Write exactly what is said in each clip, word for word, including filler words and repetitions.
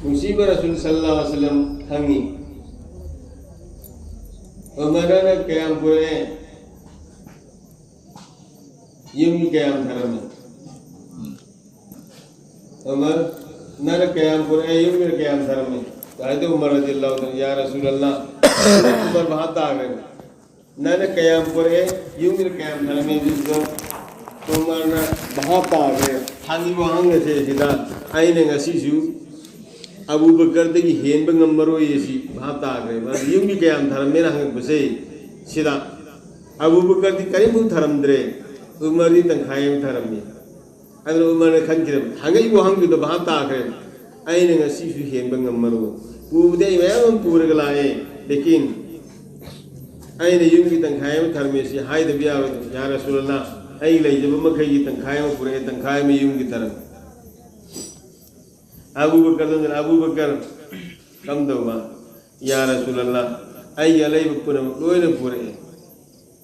ꯅꯨꯡꯁꯤꯕ ꯔꯁꯨꯜ ꯁꯜꯂꯜꯂꯥꯍꯨ ꯑꯂꯩꯍꯤ ꯋꯥꯁꯜꯂꯝ ꯍꯪꯉꯤ, "ꯎꯃꯔꯅ ꯀꯌꯥꯝ ꯄꯨꯔꯛꯑꯦ? ꯌꯨꯝꯒꯤ ꯀꯌꯥꯝ ꯊꯔꯝꯃꯤ? ꯎꯃꯔ, ꯅꯪꯅ ꯀꯌꯥꯝ ꯄꯨꯔꯛꯑꯦ? ꯌꯨꯝꯒꯤꯅ ꯀꯌꯥꯝ ꯊꯔꯝꯃꯤ?" ꯍꯥꯏꯗꯣ ꯎꯃꯔ ꯔꯗꯤꯌꯜꯂꯥꯍꯨ ꯇꯥꯂꯥ, "ꯌꯥ ꯔꯁꯨꯂꯜꯂꯥꯍ, ꯎꯃꯔ ꯚꯥꯞ ꯇꯥꯈ꯭ꯔꯦ꯫ ꯅꯪꯅ ꯀꯌꯥꯝ ꯄꯨꯔꯛꯑꯦ? ꯌꯨꯝꯒꯤꯅ ꯀꯌꯥꯝ ꯊꯔꯝꯃꯤ?" ꯑꯗꯨꯗꯣ ꯎꯃꯔꯅ ꯚꯥꯞ ꯇꯥꯈ꯭ꯔꯦ꯫ ꯍꯪꯉꯤꯕ ꯋꯥꯍꯪ ꯑꯁꯦ ꯁꯤꯗ ꯑꯩꯅ ꯉꯁꯤꯁꯨ ꯑꯕꯨ ꯕꯀꯔꯗꯒꯤ ꯍꯦꯟꯕ ꯉꯝꯃꯔꯣꯏ ꯑꯁꯤ ꯚꯥꯞ ꯇꯥꯈ꯭ꯔꯦ꯫ ꯃꯥꯅ ꯌꯨꯝꯒꯤ ꯀꯌꯥꯝ ꯊꯔꯝꯃꯦꯅ ꯍꯪꯉꯛꯄꯁꯦ ꯁꯤꯗ ꯑꯕꯨ ꯕꯀꯔꯗꯤ ꯀꯔꯤꯝꯐꯥꯎ ꯊꯔꯝꯗ꯭ꯔꯦ, ꯎꯃꯔꯗꯤ ꯇꯪꯈꯥꯏ ꯑꯃ ꯊꯔꯝꯃꯤ꯫ ꯑꯗꯨꯅ ꯎꯃꯔꯅ ꯈꯟꯈꯤꯕ, ꯍꯪꯉꯛꯏꯕ ꯋꯥꯍꯪꯗꯨꯗ ꯚꯥꯞ ꯇꯥꯈ꯭ꯔꯦ, "ꯑꯩꯅ ꯉꯁꯤꯁꯨ ꯍꯦꯟꯕ ꯉꯝꯃꯔꯣꯏ꯫ ꯄꯨꯕꯗꯤ ꯑꯩ ꯃꯌꯥꯝ ꯑꯃ ꯄꯨꯔꯒ ꯂꯥꯛꯑꯦ, ꯂꯦꯀꯤꯟ ꯑꯩꯅ ꯌꯨꯝꯒꯤ ꯇꯪꯈꯥꯏ ꯑꯃ ꯊꯔꯝꯃꯦ ꯁꯤ ꯍꯥꯏꯗꯕ ꯌꯥꯔꯣꯏ꯫ ꯌꯥ ꯔꯁꯨꯂꯜꯂꯥꯍ, ꯑꯩ ꯂꯩꯖꯕ ꯃꯈꯩꯒꯤ ꯇꯪꯈꯥꯏ ꯑꯃ ꯄꯨꯔꯛꯑꯦ, ꯇꯪꯈꯥꯏ ꯑꯃ ꯌꯨꯝꯒꯤ ꯊꯔꯝꯃꯦ꯫" Abu ꯕꯀꯔꯗꯨꯅ, "Abu ꯕꯀꯔ, ꯀꯝꯗꯧꯕ?" "ꯌꯥ ꯔꯁꯨꯂꯜꯂꯥꯍ, ꯑꯩꯒꯤ ꯑꯂꯩꯕ ꯄꯨꯝꯅꯃꯛ ꯂꯣꯏꯅ ꯄꯨꯔꯛꯑꯦ꯫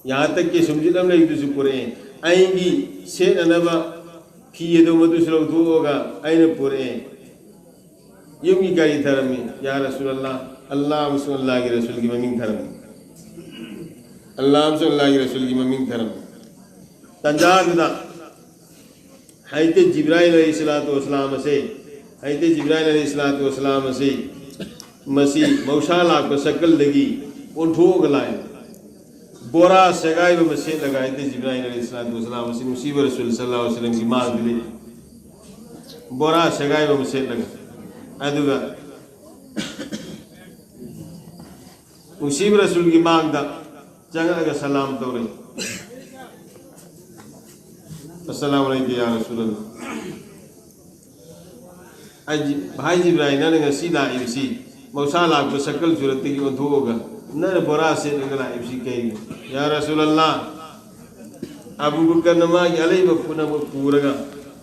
ꯌꯥꯍꯥꯟ ꯇꯛꯀꯤ ꯁꯨꯝꯖꯤꯠ ꯑꯃ ꯂꯩꯕꯗꯨꯁꯨ ꯄꯨꯔꯛꯑꯦ꯫ ꯑꯩꯒꯤ ꯁꯦꯠꯅꯅꯕ ꯐꯤ ꯑꯗꯨ ꯃꯗꯨꯁꯨ ꯂꯧꯊꯣꯛꯑꯒ ꯑꯩꯅ ꯄꯨꯔꯛꯑꯦ꯫ ꯌꯨꯝꯒꯤ ꯀꯔꯤ ꯊꯔꯝꯃꯤ?" "ꯌꯥ ꯔꯁꯨꯂꯜꯂꯥꯍ, ꯑꯜꯂꯥꯍ ꯑꯃꯁꯨꯡ ꯑꯜꯂꯥꯍꯒꯤ ꯔꯁꯨꯜꯒꯤ ꯃꯃꯤꯡ ꯊꯔꯝꯃꯤ꯫ ꯑꯜꯂꯥꯍ ꯑꯃꯁꯨꯡ ꯑꯜꯂꯥꯍꯒꯤ ꯔꯁꯨꯜꯒꯤ ꯃꯃꯤꯡ ꯊꯔꯝꯃꯤ꯫" ꯇꯟꯖꯥꯗꯨꯗ ꯍꯥꯏꯗꯤ ꯖꯤꯕ꯭ꯔꯥꯏꯜ ꯑꯂꯩꯍꯤꯁꯁꯂꯥꯇꯨ ꯋꯁꯁꯂꯥꯝ ꯑꯁꯦ, ꯍꯥꯏꯗꯤ ꯖꯤꯕ꯭ꯔꯥꯏꯜ ꯑꯂꯩꯍꯤꯁꯁꯂꯥꯇꯨ ꯋꯁꯁꯂꯥꯝ ꯑꯁꯤ, ꯃꯁꯤ ꯃꯍꯧꯁꯥ ꯂꯥꯛꯄ ꯁꯀꯜꯗꯒꯤ ꯑꯣꯟꯊꯣꯛꯑꯒ ꯂꯥꯛꯑꯦ꯫ ꯕꯣꯔꯥ ꯁꯦꯒꯥꯏꯕ ꯑꯃ ꯁꯦꯠꯂꯒ, ꯍꯥꯏꯗꯤ ꯖꯤꯕ꯭ꯔꯥꯏꯜ ꯑꯂꯩꯍꯤꯁꯁꯂꯥꯇꯨ ꯋꯁꯁꯂꯥꯝ ꯑꯁꯤ ꯅꯨꯡꯁꯤꯕ ꯔꯁꯨꯜ ꯁꯜꯂꯜꯂꯥꯍꯨ ꯑꯂꯩꯍꯤ ꯋꯁꯜꯂꯝꯒꯤ ꯃꯥꯡꯗ ꯂꯦꯞꯄꯤ꯫ ꯕꯣꯔꯥ ꯁꯦꯒꯥꯏꯕ ꯑꯃ ꯁꯦꯠꯂꯒ, ꯑꯗꯨꯒ ꯅꯨꯡꯁꯤꯕ ꯔꯁꯨꯜꯒꯤ ꯃꯥꯡꯗ ꯆꯪꯉꯛꯑꯒ ꯁꯂꯥꯝ ꯇꯧꯔꯦ꯫ "ꯑꯁꯁꯂꯥꯃꯨ ꯑꯂꯩꯀ ꯌꯥ ꯔꯁꯨꯂꯜꯂꯥꯍ꯫ ꯑꯩ ꯖꯤ-, ꯚꯥꯏ ꯖꯤꯕ꯭ꯔꯥꯏꯜ, ꯅꯪꯅ ꯉꯁꯤ ꯂꯥꯛꯏꯕꯁꯤ ꯃꯍꯧꯁꯥ ꯂꯥꯛꯄ ꯁꯀꯜ ꯁꯨꯔꯠꯇꯒꯤ ꯑꯣꯟꯊꯣꯛꯑꯒ ꯅꯪꯅ ꯕꯣꯔꯥ ꯁꯦꯠꯂꯒ ꯂꯥꯛꯏꯕꯁꯤ ꯀꯩꯒꯤꯅꯣ? ꯌꯥ ꯔꯁꯨꯂꯜꯂꯥꯍ, ꯑꯕꯨ ꯕꯀꯔꯅ ꯃꯥꯒꯤ ꯑꯂꯩꯕ ꯄꯨꯝꯅꯃꯛ ꯄꯨꯔꯒ,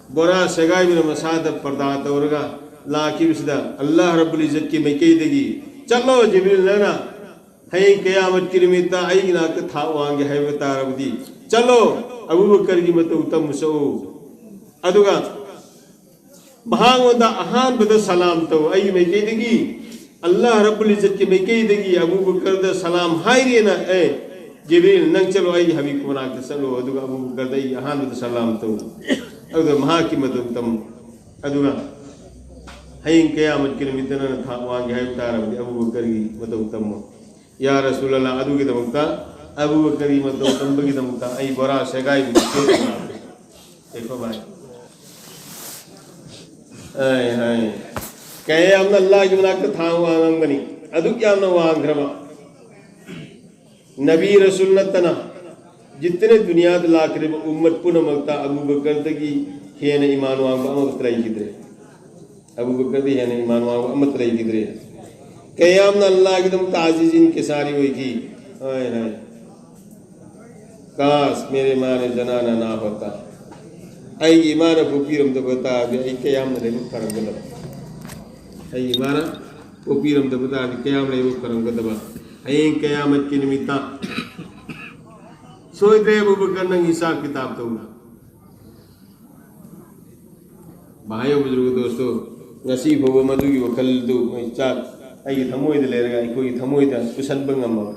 ꯕꯣꯔꯥ ꯁꯦꯒꯥꯏꯕꯅ ꯃꯁꯥꯗ ꯄꯔꯗꯥ ꯇꯧꯔꯒ ꯂꯥꯛꯈꯤꯕꯁꯤꯗ, ꯑꯜꯂꯥꯍ ꯔꯕꯨꯜ ꯏꯖꯠꯀꯤ ꯃꯥꯏꯀꯩꯗꯒꯤ, 'ꯆꯠꯂꯣ ꯖꯤꯕ꯭ꯔꯤꯜ, ꯅꯪꯅ ꯍꯌꯦꯡ ꯀꯌꯥꯃꯠꯀꯤ ꯅꯨꯃꯤꯠꯇ ꯑꯩꯒꯤ ꯅꯥꯛꯇ ꯊꯥꯛ ꯋꯥꯡꯒꯦ ꯍꯥꯏꯕ ꯇꯥꯔꯕꯗꯤ, ꯆꯠꯂꯣ, ꯑꯕꯨ ꯕꯀꯔꯒꯤ ꯃꯇꯧ ꯇꯝꯃꯨ ꯆꯠꯂꯨ꯫ ꯑꯗꯨꯒ ꯃꯍꯥꯛꯉꯣꯟꯗ ꯑꯍꯥꯟꯕꯗ ꯁꯂꯥꯝ ꯇꯧ꯫ ꯑꯩꯒꯤ ꯃꯥꯏꯀꯩꯗꯒꯤ, ꯑꯜꯂꯥꯍ ꯔꯕꯨꯜ ꯏꯖꯠꯀꯤ ꯃꯥꯏꯀꯩꯗꯒꯤ ꯑꯕꯨ ꯕꯀꯔꯗ ꯁꯂꯥꯝ ꯍꯥꯏꯔꯦꯅ, "ꯑꯦ ꯖꯤꯕ꯭ꯔꯤꯜ, ꯅꯪ ꯆꯠꯂꯣ, ꯑꯩꯒꯤ ꯍꯕꯤꯕꯀꯤ ꯃꯅꯥꯛꯇ ꯆꯠꯂꯣ, ꯑꯗꯨꯒ ꯑꯕꯨ ꯕꯀꯔꯗ ꯑꯩꯒꯤ ꯑꯍꯥꯟꯕꯗ ꯁꯂꯥꯝ ꯇꯧ, ꯑꯗꯨꯒ ꯃꯍꯥꯛꯀꯤ ꯃꯇꯧ ꯇꯝꯃꯨ, ꯑꯗꯨꯒ ꯍꯌꯦꯡ ꯀꯌꯥꯃꯠꯀꯤ ꯅꯨꯃꯤꯠꯇ ꯅꯪꯅ ꯊꯥꯛ ꯋꯥꯡꯒꯦ ꯍꯥꯏꯕ ꯇꯥꯔꯕꯗꯤ ꯑꯕꯨ ꯕꯀꯔꯒꯤ ꯃꯇꯧ ꯇꯝꯃꯨ꯫ ꯌꯥ ꯔꯁꯨꯂꯜꯂꯥ, ꯑꯗꯨꯒꯤꯗꯃꯛꯇ, ꯑꯕꯨ ꯕꯀꯔꯒꯤ ꯃꯇꯧ ꯇꯝꯕꯒꯤꯗꯃꯛꯇ ꯑꯩ ꯕꯣꯔꯥ ꯁꯦꯒꯥꯏꯕꯒꯤ ꯆꯦꯛ ꯂꯥꯛꯄꯦ꯫ ꯉꯥꯏꯈꯣ ꯚꯥꯏ꯫ ꯑꯩ ꯍꯥꯏ, ꯀꯌꯥꯝꯅ ꯑꯜꯂꯥꯍꯒꯤ ꯃꯅꯥꯛꯇ ꯊꯥꯛ ꯋꯥꯡꯉꯝꯒꯅꯤ? ꯑꯗꯨꯛ ꯌꯥꯝꯅ ꯋꯥꯡꯈ꯭ꯔꯕ ꯅꯕꯤ ꯔꯁꯨꯜ ꯅꯠꯇꯅ ꯖꯤꯠꯇꯅ ꯗꯨꯅꯤꯌꯥꯗ ꯂꯥꯛꯈ꯭ꯔꯤꯕ ꯎꯝꯃꯠ ꯄꯨꯝꯅꯃꯛꯇ ꯑꯕꯨ ꯕꯀꯔꯗꯒꯤ ꯍꯦꯟꯅ ꯏꯃꯥꯟ ꯋꯥꯡꯕ ꯑꯃꯠꯇ ꯂꯩꯈꯤꯗ꯭ꯔꯦ꯫ ꯑꯕꯨ ꯕꯀꯔꯗꯒꯤ ꯍꯦꯟꯅ ꯏꯃꯥꯟ ꯋꯥꯡꯕ ꯑꯃꯠꯇ ꯂꯩꯈꯤꯗ꯭ꯔꯦ꯫ ꯀꯌꯥꯝꯅ ꯑꯜꯂꯥꯍꯒꯤꯗꯃꯛꯇ ꯑꯖꯤꯖꯤꯟ ꯀꯦꯁꯥꯔꯤ ꯑꯣꯏꯈꯤ꯫ ꯍꯣꯏ, ꯍꯣꯏ꯫ "ꯀꯥꯁ ꯃꯦꯔꯦ ꯃꯥ ꯅꯦ ꯖꯅꯥꯅꯥ ꯅꯥ ꯍꯣꯇꯥ"꯫ ꯑꯩꯒꯤ ꯏꯃꯥꯅ ꯄꯣꯛꯄꯤꯔꯝꯗꯕ ꯇꯥꯔꯗꯤ ꯑꯩ ꯀꯌꯥꯝꯅ ꯂꯥꯏꯕꯛ ꯐꯔꯝꯒꯗꯕ꯫ ꯑꯩꯒꯤ ꯏꯃꯥꯅ ꯄꯣꯛꯄꯤꯔꯝꯗꯕ ꯇꯥꯔꯗꯤ ꯀꯌꯥꯝ ꯂꯥꯏꯕꯛ ꯐꯔꯝꯒꯗꯕ꯫ ꯍꯌꯦꯡ ꯀꯌꯥꯃꯠꯀꯤ ꯅꯨꯃꯤꯠꯇ ꯁꯣꯏꯗ꯭ꯔꯦ ꯑꯕꯨ ꯕꯀꯔ ꯅꯪꯒꯤ ꯍꯤꯁꯥꯕ ꯀꯤꯇꯥꯕ ꯇꯧꯅ꯫ ꯚꯥꯏ ꯕꯨꯖꯨꯔꯒ ꯗꯣꯁꯇꯣ, ꯉꯁꯤ ꯐꯥꯎꯕ ꯃꯗꯨꯒꯤ ꯋꯥꯈꯜꯗꯨ ꯑꯩ ꯆꯥꯛ ꯑꯩꯒꯤ ꯊꯃꯣꯏꯗ ꯂꯩꯔꯒ ꯑꯩꯈꯣꯏꯒꯤ ꯊꯃꯣꯏꯗ ꯄꯨꯁꯟꯕ ꯉꯝꯃꯕ,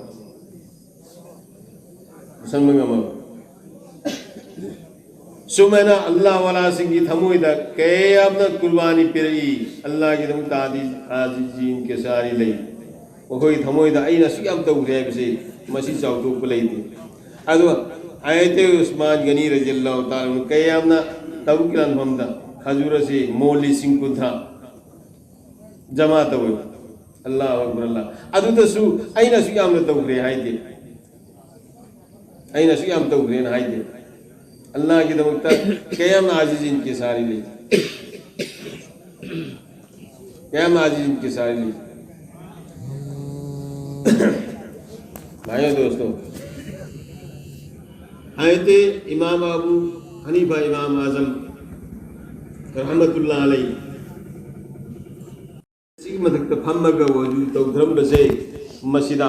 ꯄꯨꯁꯟꯕ ꯉꯝꯃꯕ꯫ ꯁꯨꯃꯥꯏꯅ ꯑꯜꯂꯥꯍ ꯋꯥꯂꯥꯁꯤꯡꯒꯤ ꯊꯃꯣꯏꯗ ꯀꯌꯥꯝꯅ ꯀꯨꯔꯕꯥꯅꯤ ꯄꯤꯔꯛꯏ, ꯑꯜꯂꯥꯍꯒꯤꯗꯃꯛꯇ ꯑꯥꯖꯤꯖꯤꯟ ꯀꯦꯁꯥꯔꯤ ꯂꯩ꯫ ꯃꯈꯣꯏꯒꯤ ꯊꯃꯣꯏꯗ ꯑꯩꯅ ꯑꯁꯨꯛ ꯌꯥꯝ ꯇꯧꯈ꯭ꯔꯦ ꯍꯥꯏꯕꯁꯤ ꯃꯁꯤ ꯆꯥꯎꯊꯣꯛꯄ ꯂꯩꯇꯦ꯫ ꯑꯗꯨꯒ ꯍꯥꯏꯔꯠ ꯎꯁꯃꯥꯟ ꯒꯅꯤ ꯔꯖꯤꯌꯜꯂꯥꯍꯨ ꯇꯥꯂꯥ ꯑꯟꯍꯨ ꯀꯌꯥꯝꯅ ꯇꯕꯨꯛꯀꯤ ꯂꯥꯟꯐꯝꯗ ꯈꯖꯨꯔ ꯑꯁꯤ ꯃꯣꯟ ꯂꯤꯁꯤꯡ ꯀꯨꯟꯊ꯭ꯔꯥ ꯖꯃꯥ ꯇꯧꯋꯦ꯫ ꯑꯜꯂꯥꯍꯨ ꯑꯛꯕꯔ, ꯑꯜꯂꯥꯍ꯫ ꯑꯗꯨꯗꯁꯨ ꯑꯩꯅ ꯑꯁꯨꯛ ꯌꯥꯝꯅ ꯇꯧꯈ꯭ꯔꯦ ꯍꯥꯏꯗꯦ꯫ ꯑꯩꯅ ꯑꯁꯨꯛ ꯌꯥꯝ ꯇꯧꯈ꯭ꯔꯦꯅ ꯍꯥꯏꯗꯦ꯫ ꯑꯜꯂꯥꯍꯒꯤꯗꯃꯛꯇ ꯀꯌꯥꯝ ꯑꯖꯤꯖꯤꯟ ꯀꯦꯁꯥꯔꯤ ꯂꯩ꯫ ꯀꯌꯥꯝ ꯑꯖꯤꯖꯤꯟ ꯀꯦꯁꯥꯔꯤ ꯂꯩ꯫ ꯚꯥꯏ ꯗꯣꯁꯇꯣ, ꯍꯥꯏꯗꯤ ꯏꯃꯥꯝ ꯑꯕꯨ ꯍꯅꯤꯐꯥ, ꯏꯃꯥꯝ ꯑꯥꯖꯝ ꯔꯍꯃꯇꯨꯜꯂꯥ ꯑꯂꯩ, ꯁꯤꯒꯤ ꯃꯊꯛꯇ ꯐꯝꯃꯒ ꯋꯖꯨ ꯇꯧꯊꯔꯝꯕꯁꯦ, ꯃꯁꯤꯗ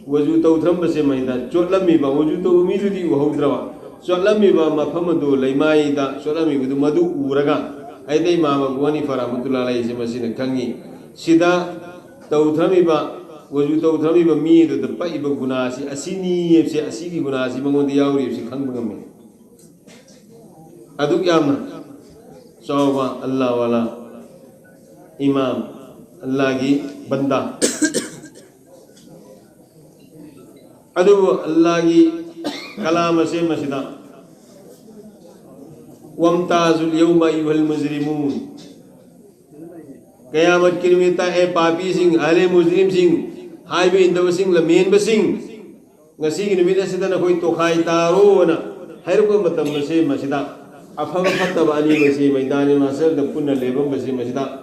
ꯋꯖꯨ ꯇꯧꯊꯔꯝꯕꯁꯦ ꯃꯩꯗ ꯆꯣꯠꯂꯝꯃꯤꯕ, ꯋꯖꯨ ꯇꯧꯕ ꯃꯤꯗꯨꯗꯤ ꯎꯍꯧꯗ꯭ꯔꯕ, ꯆꯣꯠꯂꯝꯃꯤꯕ ꯃꯐꯝ ꯑꯗꯨ, ꯂꯩꯃꯥꯏꯗ ꯆꯣꯠꯂꯝꯃꯤꯕꯗꯨ, ꯃꯗꯨ ꯎꯔꯒ ꯑꯩꯗꯤ ꯏꯃꯥꯝ ꯑꯕꯨ ꯍꯅꯤꯐꯥ ꯔꯍꯃꯇꯨꯜꯂꯥꯍꯤ ꯑꯂꯩꯍꯤꯁꯦ ꯃꯁꯤꯅ ꯈꯪꯉꯤ꯫ ꯁꯤꯗ ꯇꯧꯊꯔꯝꯃꯤꯕ, ꯋꯖꯨ ꯇꯧꯊꯔꯝꯃꯤꯕ ꯃꯤ ꯑꯗꯨꯗ ꯄꯛꯏꯕ ꯒꯨꯅꯥꯁꯤ ꯑꯁꯤꯅꯤ ꯍꯥꯏꯕꯁꯦ, ꯑꯁꯤꯒꯤ ꯒꯨꯅꯥꯁꯤ ꯃꯉꯣꯟꯗ ꯌꯥꯎꯔꯤꯕꯁꯤ ꯈꯪꯕ ꯉꯝꯃꯤ꯫ ꯑꯗꯨꯛ ꯌꯥꯝꯅ ꯆꯥꯎꯕ ꯑꯜꯂꯥꯍ ꯋꯥꯂꯥ, ꯏꯃꯥꯝ, ꯑꯜꯂꯥꯍꯒꯤ ꯕꯟꯗꯥ꯫ ꯑꯗꯨꯕꯨ ꯑꯜꯂꯥꯍꯒꯤ ꯀꯂꯥꯝ ꯑꯁꯦ ꯃꯁꯤꯗ, "ꯋꯝꯇꯥꯖꯨꯜ ꯌꯧꯃ ꯑꯌꯨꯍꯜ ꯃꯨꯖꯔꯤꯃꯨꯟ", ꯀꯌꯥꯃꯠꯀꯤ ꯅꯨꯃꯤꯠꯇ, ꯑꯦ ꯄꯥꯄꯤꯁꯤꯡ, ꯑꯍꯂꯦ ꯃꯨꯖꯔꯤꯝꯁꯤꯡ, ꯍꯥꯏꯕ ꯏꯟꯗꯕꯁꯤꯡ, ꯂꯝꯍꯦꯟꯕꯁꯤꯡ, ꯉꯁꯤꯒꯤ ꯅꯨꯃꯤꯠ ꯑꯁꯤꯗ ꯅꯈꯣꯏ ꯇꯣꯈꯥꯏ ꯇꯥꯔꯣꯅ ꯍꯥꯏꯔꯛꯄ ꯃꯇꯝ ꯑꯁꯤ ꯃꯁꯤꯗ, ꯑꯐꯕ ꯐꯠꯇꯕ ꯑꯅꯤ ꯑꯁꯤ ꯃꯩꯗꯥꯅꯤ ꯃꯥꯁꯔꯗ ꯄꯨꯟꯅ ꯂꯦꯞꯄꯝꯕꯁꯤ ꯃꯁꯤꯗ,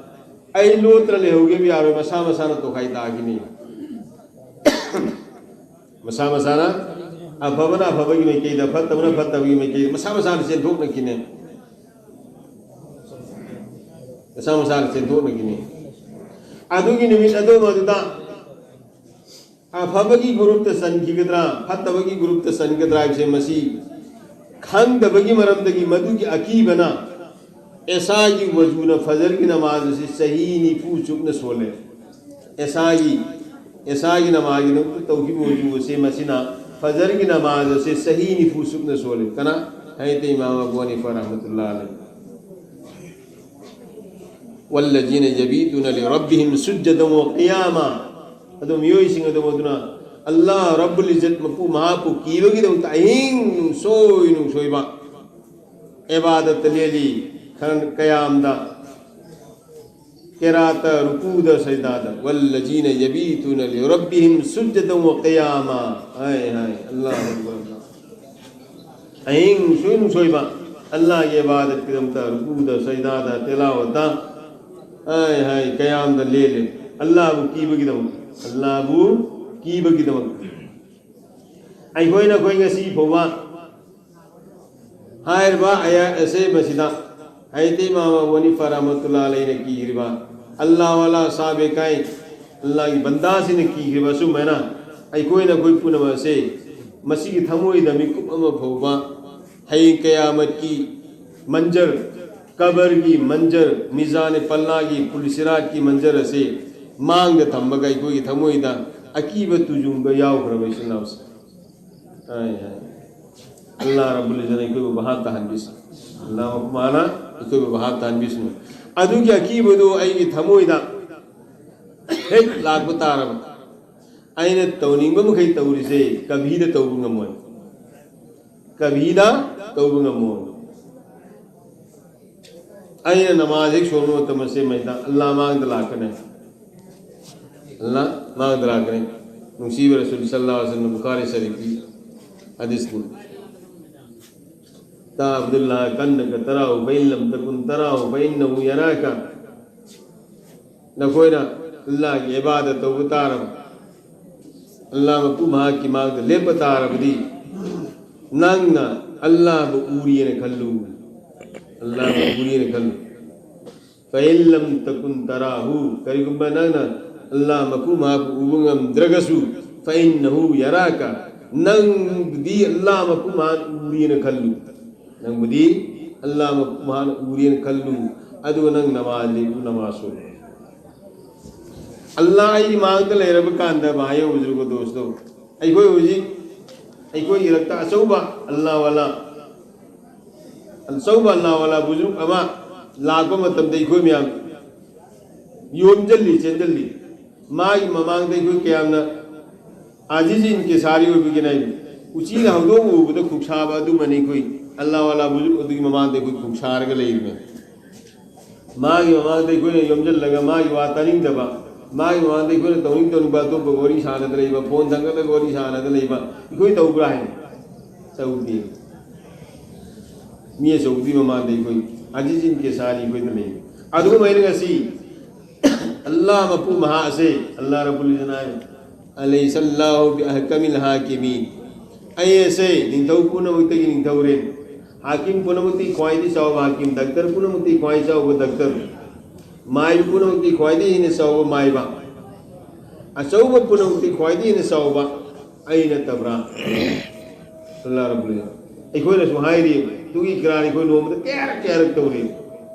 ꯑꯩ ꯂꯣꯠꯇꯅ ꯂꯩꯍꯧꯒꯦꯕ ꯌꯥꯔꯣꯏ, ꯃꯁꯥ ꯃꯁꯥꯅ ꯇꯣꯈꯥꯏ ꯇꯥꯈꯤꯅꯤ꯫ ꯃꯁꯥ ꯃꯁꯥꯅ, ꯑꯐꯕꯅ ꯑꯐꯕꯒꯤ ꯃꯥꯏꯀꯩꯗ, ꯐꯠꯇꯕꯅ ꯐꯠꯇꯕꯒꯤ ꯃꯥꯏꯀꯩꯗ, ꯃꯁꯥ ꯃꯁꯥꯅ ꯆꯦꯟꯊꯣꯛꯅꯈꯤꯅꯦ꯫ ꯃꯁꯥ ꯃꯁꯥꯅ ꯆꯦꯟꯊꯣꯛꯅꯈꯤꯅꯤ꯫ ꯑꯗꯨꯒꯤ ꯅꯨꯃꯤꯠ ꯑꯗꯨ ꯃꯗꯨꯗ ꯑꯐꯕꯒꯤ ꯒ꯭ꯔꯨꯞꯇ ꯆꯟꯈꯤꯒꯗ꯭ꯔꯥ, ꯐꯠꯇꯕꯒꯤ ꯒ꯭ꯔꯨꯞꯇ ꯆꯟꯒꯗ꯭ꯔꯥ ꯍꯥꯏꯕꯁꯦ, ꯃꯁꯤ ꯈꯪꯗꯕꯒꯤ ꯃꯔꯝꯗꯒꯤ ꯃꯗꯨꯒꯤ ꯑꯀꯤꯕꯅ ꯑꯦꯁꯥꯒꯤ ꯋꯖꯨꯅ ꯐꯖꯔꯒꯤ ꯅꯃꯥꯖ ꯑꯁꯤ ꯆꯍꯤ ꯅꯤꯐꯨ ꯆꯨꯞꯅ ꯁꯣꯜꯂꯦ꯫ ꯑꯦꯁꯥꯒꯤ, ꯑꯦꯁꯥꯒꯤ ꯅꯃꯥꯖꯒꯤꯗꯃꯛꯇ ꯇꯧꯈꯤꯕ ꯋꯖꯨ ꯑꯁꯤ ꯃꯁꯤꯅ ꯐꯖꯔꯒꯤ ꯅꯃꯥꯖ ꯑꯁꯤ ꯆꯍꯤ ꯅꯤꯐꯨ ꯆꯨꯞꯅ ꯁꯣꯜꯂꯦ꯫ ꯀꯅꯥ? ꯍꯥꯏꯗꯤ ꯏꯃꯥꯝ ꯑꯕꯨ ꯍꯅꯤꯐꯥ ꯔꯍꯃꯇꯨꯜꯂꯥꯍꯤ ꯑꯂꯩꯍꯤ꯫ "ꯋꯜꯂꯖꯤꯅ ꯌꯕꯤꯇꯨꯅ ꯂꯤꯔꯕꯤꯍꯤꯝ ꯁꯨꯖꯗꯟ ꯋ ꯀꯤꯌꯥꯃꯥ"꯫ ꯑꯗꯨ ꯃꯤꯑꯣꯏꯁꯤꯡ ꯑꯗꯨ, ꯑꯗꯨꯅ ꯑꯜꯂꯥꯍ ꯔꯕꯨꯜ ꯏꯖꯠ ꯃꯄꯨ ꯃꯍꯥꯛꯄꯨ ꯀꯤꯕꯒꯤꯗꯃꯛꯇ ꯑꯍꯤꯡ ꯅꯨꯡꯁꯣꯏ ꯅꯨꯡꯁꯣꯏꯕ ꯏꯕꯥꯗꯠꯇ ꯂꯦꯜꯂꯤ, ꯈꯔ ꯀꯌꯥꯝꯗ, ꯀꯦꯔꯥꯠꯇ, ꯔꯨꯀꯨꯗ, ꯁꯖꯗꯥꯗ꯫ "ꯋꯜꯂꯖꯤꯅ ꯌꯕꯤꯇꯨꯅ ꯂꯤꯔꯕꯤꯍꯤꯝ ꯁꯨꯖꯗꯟ ꯋ ꯀꯤꯌꯥꯃꯥ"꯫ ꯍꯥꯏ, ꯍꯥꯏ, ꯑꯜꯂꯥꯍꯨ ꯑꯛꯕꯔ꯫ ꯑꯍꯤꯡ ꯁꯣꯏ ꯅꯨꯡꯁꯣꯏꯕ ꯑꯜꯂꯥꯍꯒꯤ ꯏꯕꯥꯗꯠꯀꯤꯗꯃꯛꯇ ꯔꯨꯀꯨꯗ, ꯁꯖꯗꯥꯗ, ꯇꯤꯂꯥꯋꯠꯇ, ꯍꯥꯏ, ꯍꯥꯏ, ꯀꯌꯥꯝꯗ ꯂꯦꯜꯂꯦ꯫ ꯑꯜꯂꯥꯍꯕꯨ ꯀꯤꯕꯒꯤꯗꯃꯛ, ꯑꯜꯂꯥꯍꯕꯨ ꯀꯤꯕꯒꯤꯗꯃꯛ꯫ ꯑꯩꯈꯣꯏꯅ, ꯑꯩꯈꯣꯏ ꯉꯁꯤ ꯐꯥꯎꯕ ꯍꯥꯏꯔꯤꯕ ꯑꯌꯥꯠ ꯑꯁꯦ ꯃꯁꯤꯗ ꯍꯥꯏꯗꯤ ꯏꯃꯥꯝ ꯑꯕꯨ ꯍꯅꯤꯐꯥ ꯔꯍꯃꯇꯨꯜꯂꯥꯍꯤ ꯑꯂꯩꯍꯤꯅ ꯀꯤꯈ꯭ꯔꯤꯕ, ꯑꯜꯂꯥꯍ ꯋꯥꯂꯥ ꯁꯥꯕꯦ ꯀꯥꯏ, ꯑꯜꯂꯥꯍꯒꯤ ꯕꯟꯗꯥꯁꯤꯡꯅ ꯀꯤꯈ꯭ꯔꯤꯕ ꯑꯁꯨꯃꯥꯏꯅ ꯑꯩꯈꯣꯏꯅ, ꯑꯩꯈꯣꯏ ꯄꯨꯝꯅꯃꯛ ꯑꯁꯦ ꯃꯁꯤꯒꯤ ꯊꯃꯣꯏꯗ ꯃꯤꯀꯨꯞ ꯑꯃ ꯐꯥꯎꯕ ꯍꯌꯦꯡ ꯀꯌꯥꯃꯠꯀꯤ ꯃꯟꯖꯔ, ꯀꯕꯔꯒꯤ ꯃꯟꯖꯔ, ꯃꯤꯖꯥꯅꯦ ꯄꯜꯂꯥꯒꯤ ꯄꯨꯜꯁꯤꯔꯥꯠꯀꯤ ꯃꯟꯖꯔ ꯑꯁꯤ ꯃꯥꯡꯗ ꯊꯝꯃꯒ ꯑꯩꯈꯣꯏꯒꯤ ꯊꯃꯣꯏꯗ ꯑꯀꯤꯕ ꯇꯨꯖꯨꯡꯕ ꯌꯥꯎꯈ꯭ꯔꯕ ꯏꯆꯤꯟ ꯏꯅꯥꯎꯁꯦ꯫ ꯑꯩ, ꯑꯩ, ꯑꯜꯂꯥ ꯔꯕꯨꯜ ꯏꯖ꯭ꯖꯠꯅ ꯑꯩꯈꯣꯏꯕꯨ ꯚꯥꯞ ꯇꯥꯍꯟꯕꯤꯁꯤ꯫ ꯑꯜꯂꯥ ꯃꯥꯅ ꯑꯩꯈꯣꯏꯕꯨ ꯚꯥꯞ ꯇꯥꯍꯟꯕꯤꯁꯅꯨ꯫ ꯑꯗꯨꯒꯤ ꯑꯀꯤꯕꯗꯨ ꯑꯩꯒꯤ ꯊꯃꯣꯏꯗ ꯍꯦꯛ ꯂꯥꯛꯄ ꯇꯥꯔꯕ, ꯑꯩꯅ ꯇꯧꯅꯤꯡꯕ ꯃꯈꯩ ꯇꯧꯔꯤꯁꯦ ꯀꯕꯤꯗ ꯇꯧꯕ ꯉꯝꯃꯣꯏ꯫ ꯀꯕꯤꯗ ꯇꯧꯕ ꯉꯝꯃꯣꯏ꯫ ꯑꯩꯅ ꯅꯃꯥꯖ ꯍꯦꯛ ꯁꯣꯟꯕ ꯃꯇꯝ ꯑꯁꯤ ꯃꯩꯗ ꯑꯜꯂꯥ ꯃꯥꯡꯗ ꯂꯥꯛꯀꯅꯤ꯫ ꯑꯜꯂꯥ ꯃꯥꯡꯗ ꯂꯥꯛꯀꯅꯤ꯫ ꯅꯨꯡꯁꯤꯕ ꯔꯁꯨꯜ ꯁꯜꯂꯜꯂꯥꯍꯨ ꯑꯂꯩꯍꯤ ꯋꯁꯜꯂꯝ ꯕꯨꯈꯥꯔꯤ ꯁꯔꯤꯐꯀꯤ ꯍꯗꯤꯁꯅꯤ꯫ تعبد الله كأنك تراه فإن لم تكن تراه فإنه يراك. ꯅꯈꯣꯏꯅ ꯑꯜꯂꯥꯒꯤ ꯏꯕꯥꯗꯠ ꯇꯧꯕ ꯇꯥꯔꯕ, ꯑꯜꯂꯥ ꯃꯄꯨ ꯃꯍꯥꯛꯀꯤ ꯃꯥꯡꯗ ꯂꯦꯞꯄ ꯇꯥꯔꯕꯗꯤ, ꯅꯪꯅ ꯑꯜꯂꯥꯕꯨ ꯎꯔꯤꯑꯅ ꯈꯜꯂꯨ꯫ ꯑꯜꯂꯥꯕꯨ ꯎꯔꯤꯑꯅ ꯈꯜꯂꯨ꯫ فإن لم تكن تراه, ꯀꯔꯤꯒꯨꯝꯕ ꯅꯪꯅ ꯑꯜꯂꯥ ꯃꯄꯨ ꯃꯍꯥꯛꯄꯨ ꯎꯕ ꯉꯝꯗ꯭ꯔꯒꯁꯨ, فإنه يراك, ꯅꯪꯕꯨꯗꯤ ꯑꯜꯂꯥ ꯃꯄꯨ ꯃꯍꯥꯛꯅ ꯎꯔꯤꯑꯅ ꯈꯜꯂꯨ꯫ ꯅꯪꯕꯨꯗꯤ ꯑꯜꯂꯥ ꯃꯄꯨ ꯃꯍꯥꯛꯅ ꯎꯔꯤꯑꯅ ꯈꯜꯂꯨ꯫ ꯑꯗꯨꯒ ꯅꯪ ꯅꯃꯥꯖ ꯂꯦꯞꯄꯨ, ꯅꯃꯥꯖ ꯁꯣꯜꯂꯨ꯫ ꯑꯜꯂꯥ ꯑꯩꯒꯤ ꯃꯥꯡꯗ ꯂꯩꯔꯕ ꯀꯥꯟꯗ, ꯚꯥꯏ ꯕꯨꯖꯨꯔꯒ ꯗꯣꯁꯇꯣ, ꯑꯩꯈꯣꯏ ꯍꯧꯖꯤꯛ ꯑꯩꯈꯣꯏꯒꯤ ꯏꯔꯛꯇ ꯑꯆꯧꯕ ꯑꯜꯂꯥ ꯋꯥꯂꯥ, ꯑꯆꯧꯕ ꯑꯜꯂꯥ ꯋꯥꯂꯥ ꯕꯨꯖꯨꯔꯒ ꯑꯃ ꯂꯥꯛꯄ ꯃꯇꯝꯗ ꯑꯩꯈꯣꯏ ꯃꯌꯥꯝ ꯌꯣꯝꯖꯜꯂꯤ, ꯆꯦꯟꯖꯜꯂꯤ꯫ ꯃꯥꯒꯤ ꯃꯃꯥꯡꯗ ꯑꯩꯈꯣꯏ ꯀꯌꯥꯝꯅ ꯑꯖꯤꯖꯤꯟ ꯀꯦꯁꯥꯔꯤ ꯑꯣꯏꯕꯒꯤꯅꯦ꯫ ꯎꯆꯤꯅ ꯍꯧꯗꯣꯡ ꯎꯕꯗ ꯈꯨꯛꯁꯥꯕ ꯑꯗꯨꯃꯅꯤ ꯑꯩꯈꯣꯏ ꯑꯜꯂꯥ ꯋꯥꯂꯥ ꯕꯨꯖꯨꯔꯒ ꯑꯗꯨꯒꯤ ꯃꯃꯥꯡꯗ ꯑꯩꯈꯣꯏ ꯈꯨꯛꯁꯥꯔꯒ ꯂꯩꯔꯤꯕꯅꯦ꯫ ꯃꯥꯒꯤ ꯃꯃꯥꯡꯗ ꯑꯩꯈꯣꯏꯅ ꯌꯣꯝꯖꯜꯂꯒ ꯃꯥꯒꯤ ꯋꯥ ꯇꯥꯅꯤꯡꯗꯕ, ꯃꯥꯒꯤ ꯃꯃꯥꯡꯗ ꯑꯩꯈꯣꯏꯅ ꯇꯧꯅꯤꯡ ꯇꯧꯅꯤꯡꯕ ꯑꯇꯣꯞꯄ ꯋꯥꯔꯤ ꯁꯥꯟꯅꯗ ꯂꯩꯕ, ꯐꯣꯟ ꯊꯥꯡꯒꯠꯂꯒ ꯋꯥꯔꯤ ꯁꯥꯟꯅꯗ ꯂꯩꯕ ꯑꯩꯈꯣꯏ ꯇꯧꯕ꯭ꯔꯥ ꯍꯥꯏꯅ? ꯇꯧꯗꯦ꯫ ꯃꯤ ꯑꯆꯧꯕꯗꯨꯒꯤ ꯃꯃꯥꯡꯗ ꯑꯩꯈꯣꯏ ꯑꯖꯤꯖꯤꯟ ꯀꯦꯁꯥꯔꯤ ꯑꯩꯈꯣꯏꯗ ꯂꯩ꯫ ꯑꯗꯨꯒꯨꯝꯕ ꯑꯩꯅ ꯉꯁꯤ ꯑꯜꯂꯥ ꯃꯄꯨ ꯃꯍꯥ ꯑꯁꯦ, ꯑꯜꯂꯥ ꯔꯕꯨꯜ ꯏꯖ꯭ꯖꯠꯅ ꯍꯥꯏ, "أليس الله بأحكم الحاكمين؟" ꯑꯩ ꯑꯁꯦ ꯅꯤꯡꯊꯧ ꯄꯨꯝꯅꯃꯛꯇꯒꯤ ꯅꯤꯡꯊꯧꯔꯦ, ꯍꯥꯀꯤꯝ ꯄꯨꯝꯅꯃꯛꯇꯒꯤ ꯈ꯭ꯋꯥꯏꯗꯒꯤ ꯆꯥꯎꯕ ꯍꯥꯀꯤꯝ, ꯗꯥꯛꯇꯔ ꯄꯨꯝꯅꯃꯛꯇꯒꯤ ꯈ꯭ꯋꯥꯏꯗꯒꯤ ꯆꯥꯎꯕ ꯗꯥꯛꯇꯔ, ꯃꯥꯏꯕ ꯄꯨꯝꯅꯃꯛꯇꯒꯤ ꯈ꯭ꯋꯥꯏꯗꯒꯤ ꯍꯦꯟꯅ ꯆꯥꯎꯕ ꯃꯥꯏꯕ, ꯑꯆꯧꯕ ꯄꯨꯝꯅꯃꯛꯇꯒꯤ ꯈ꯭ꯋꯥꯏꯗꯒꯤ ꯍꯦꯟꯅ ꯆꯥꯎꯕ ꯑꯩ ꯅꯠꯇꯕ꯭ꯔꯥ? ꯑꯜꯂꯥ ꯔꯕꯨꯜ ꯏꯖ꯭ꯖꯠ꯫ ꯑꯩꯈꯣꯏꯅꯁꯨ ꯍꯥꯏꯔꯤ, ꯑꯗꯨꯒꯤ ꯏꯀ꯭ꯔꯥꯔ ꯑꯩꯈꯣꯏ ꯅꯣꯡꯃꯗ ꯀꯌꯥꯔꯛ ꯀꯌꯥꯔꯛ ꯇꯧꯔꯤ꯫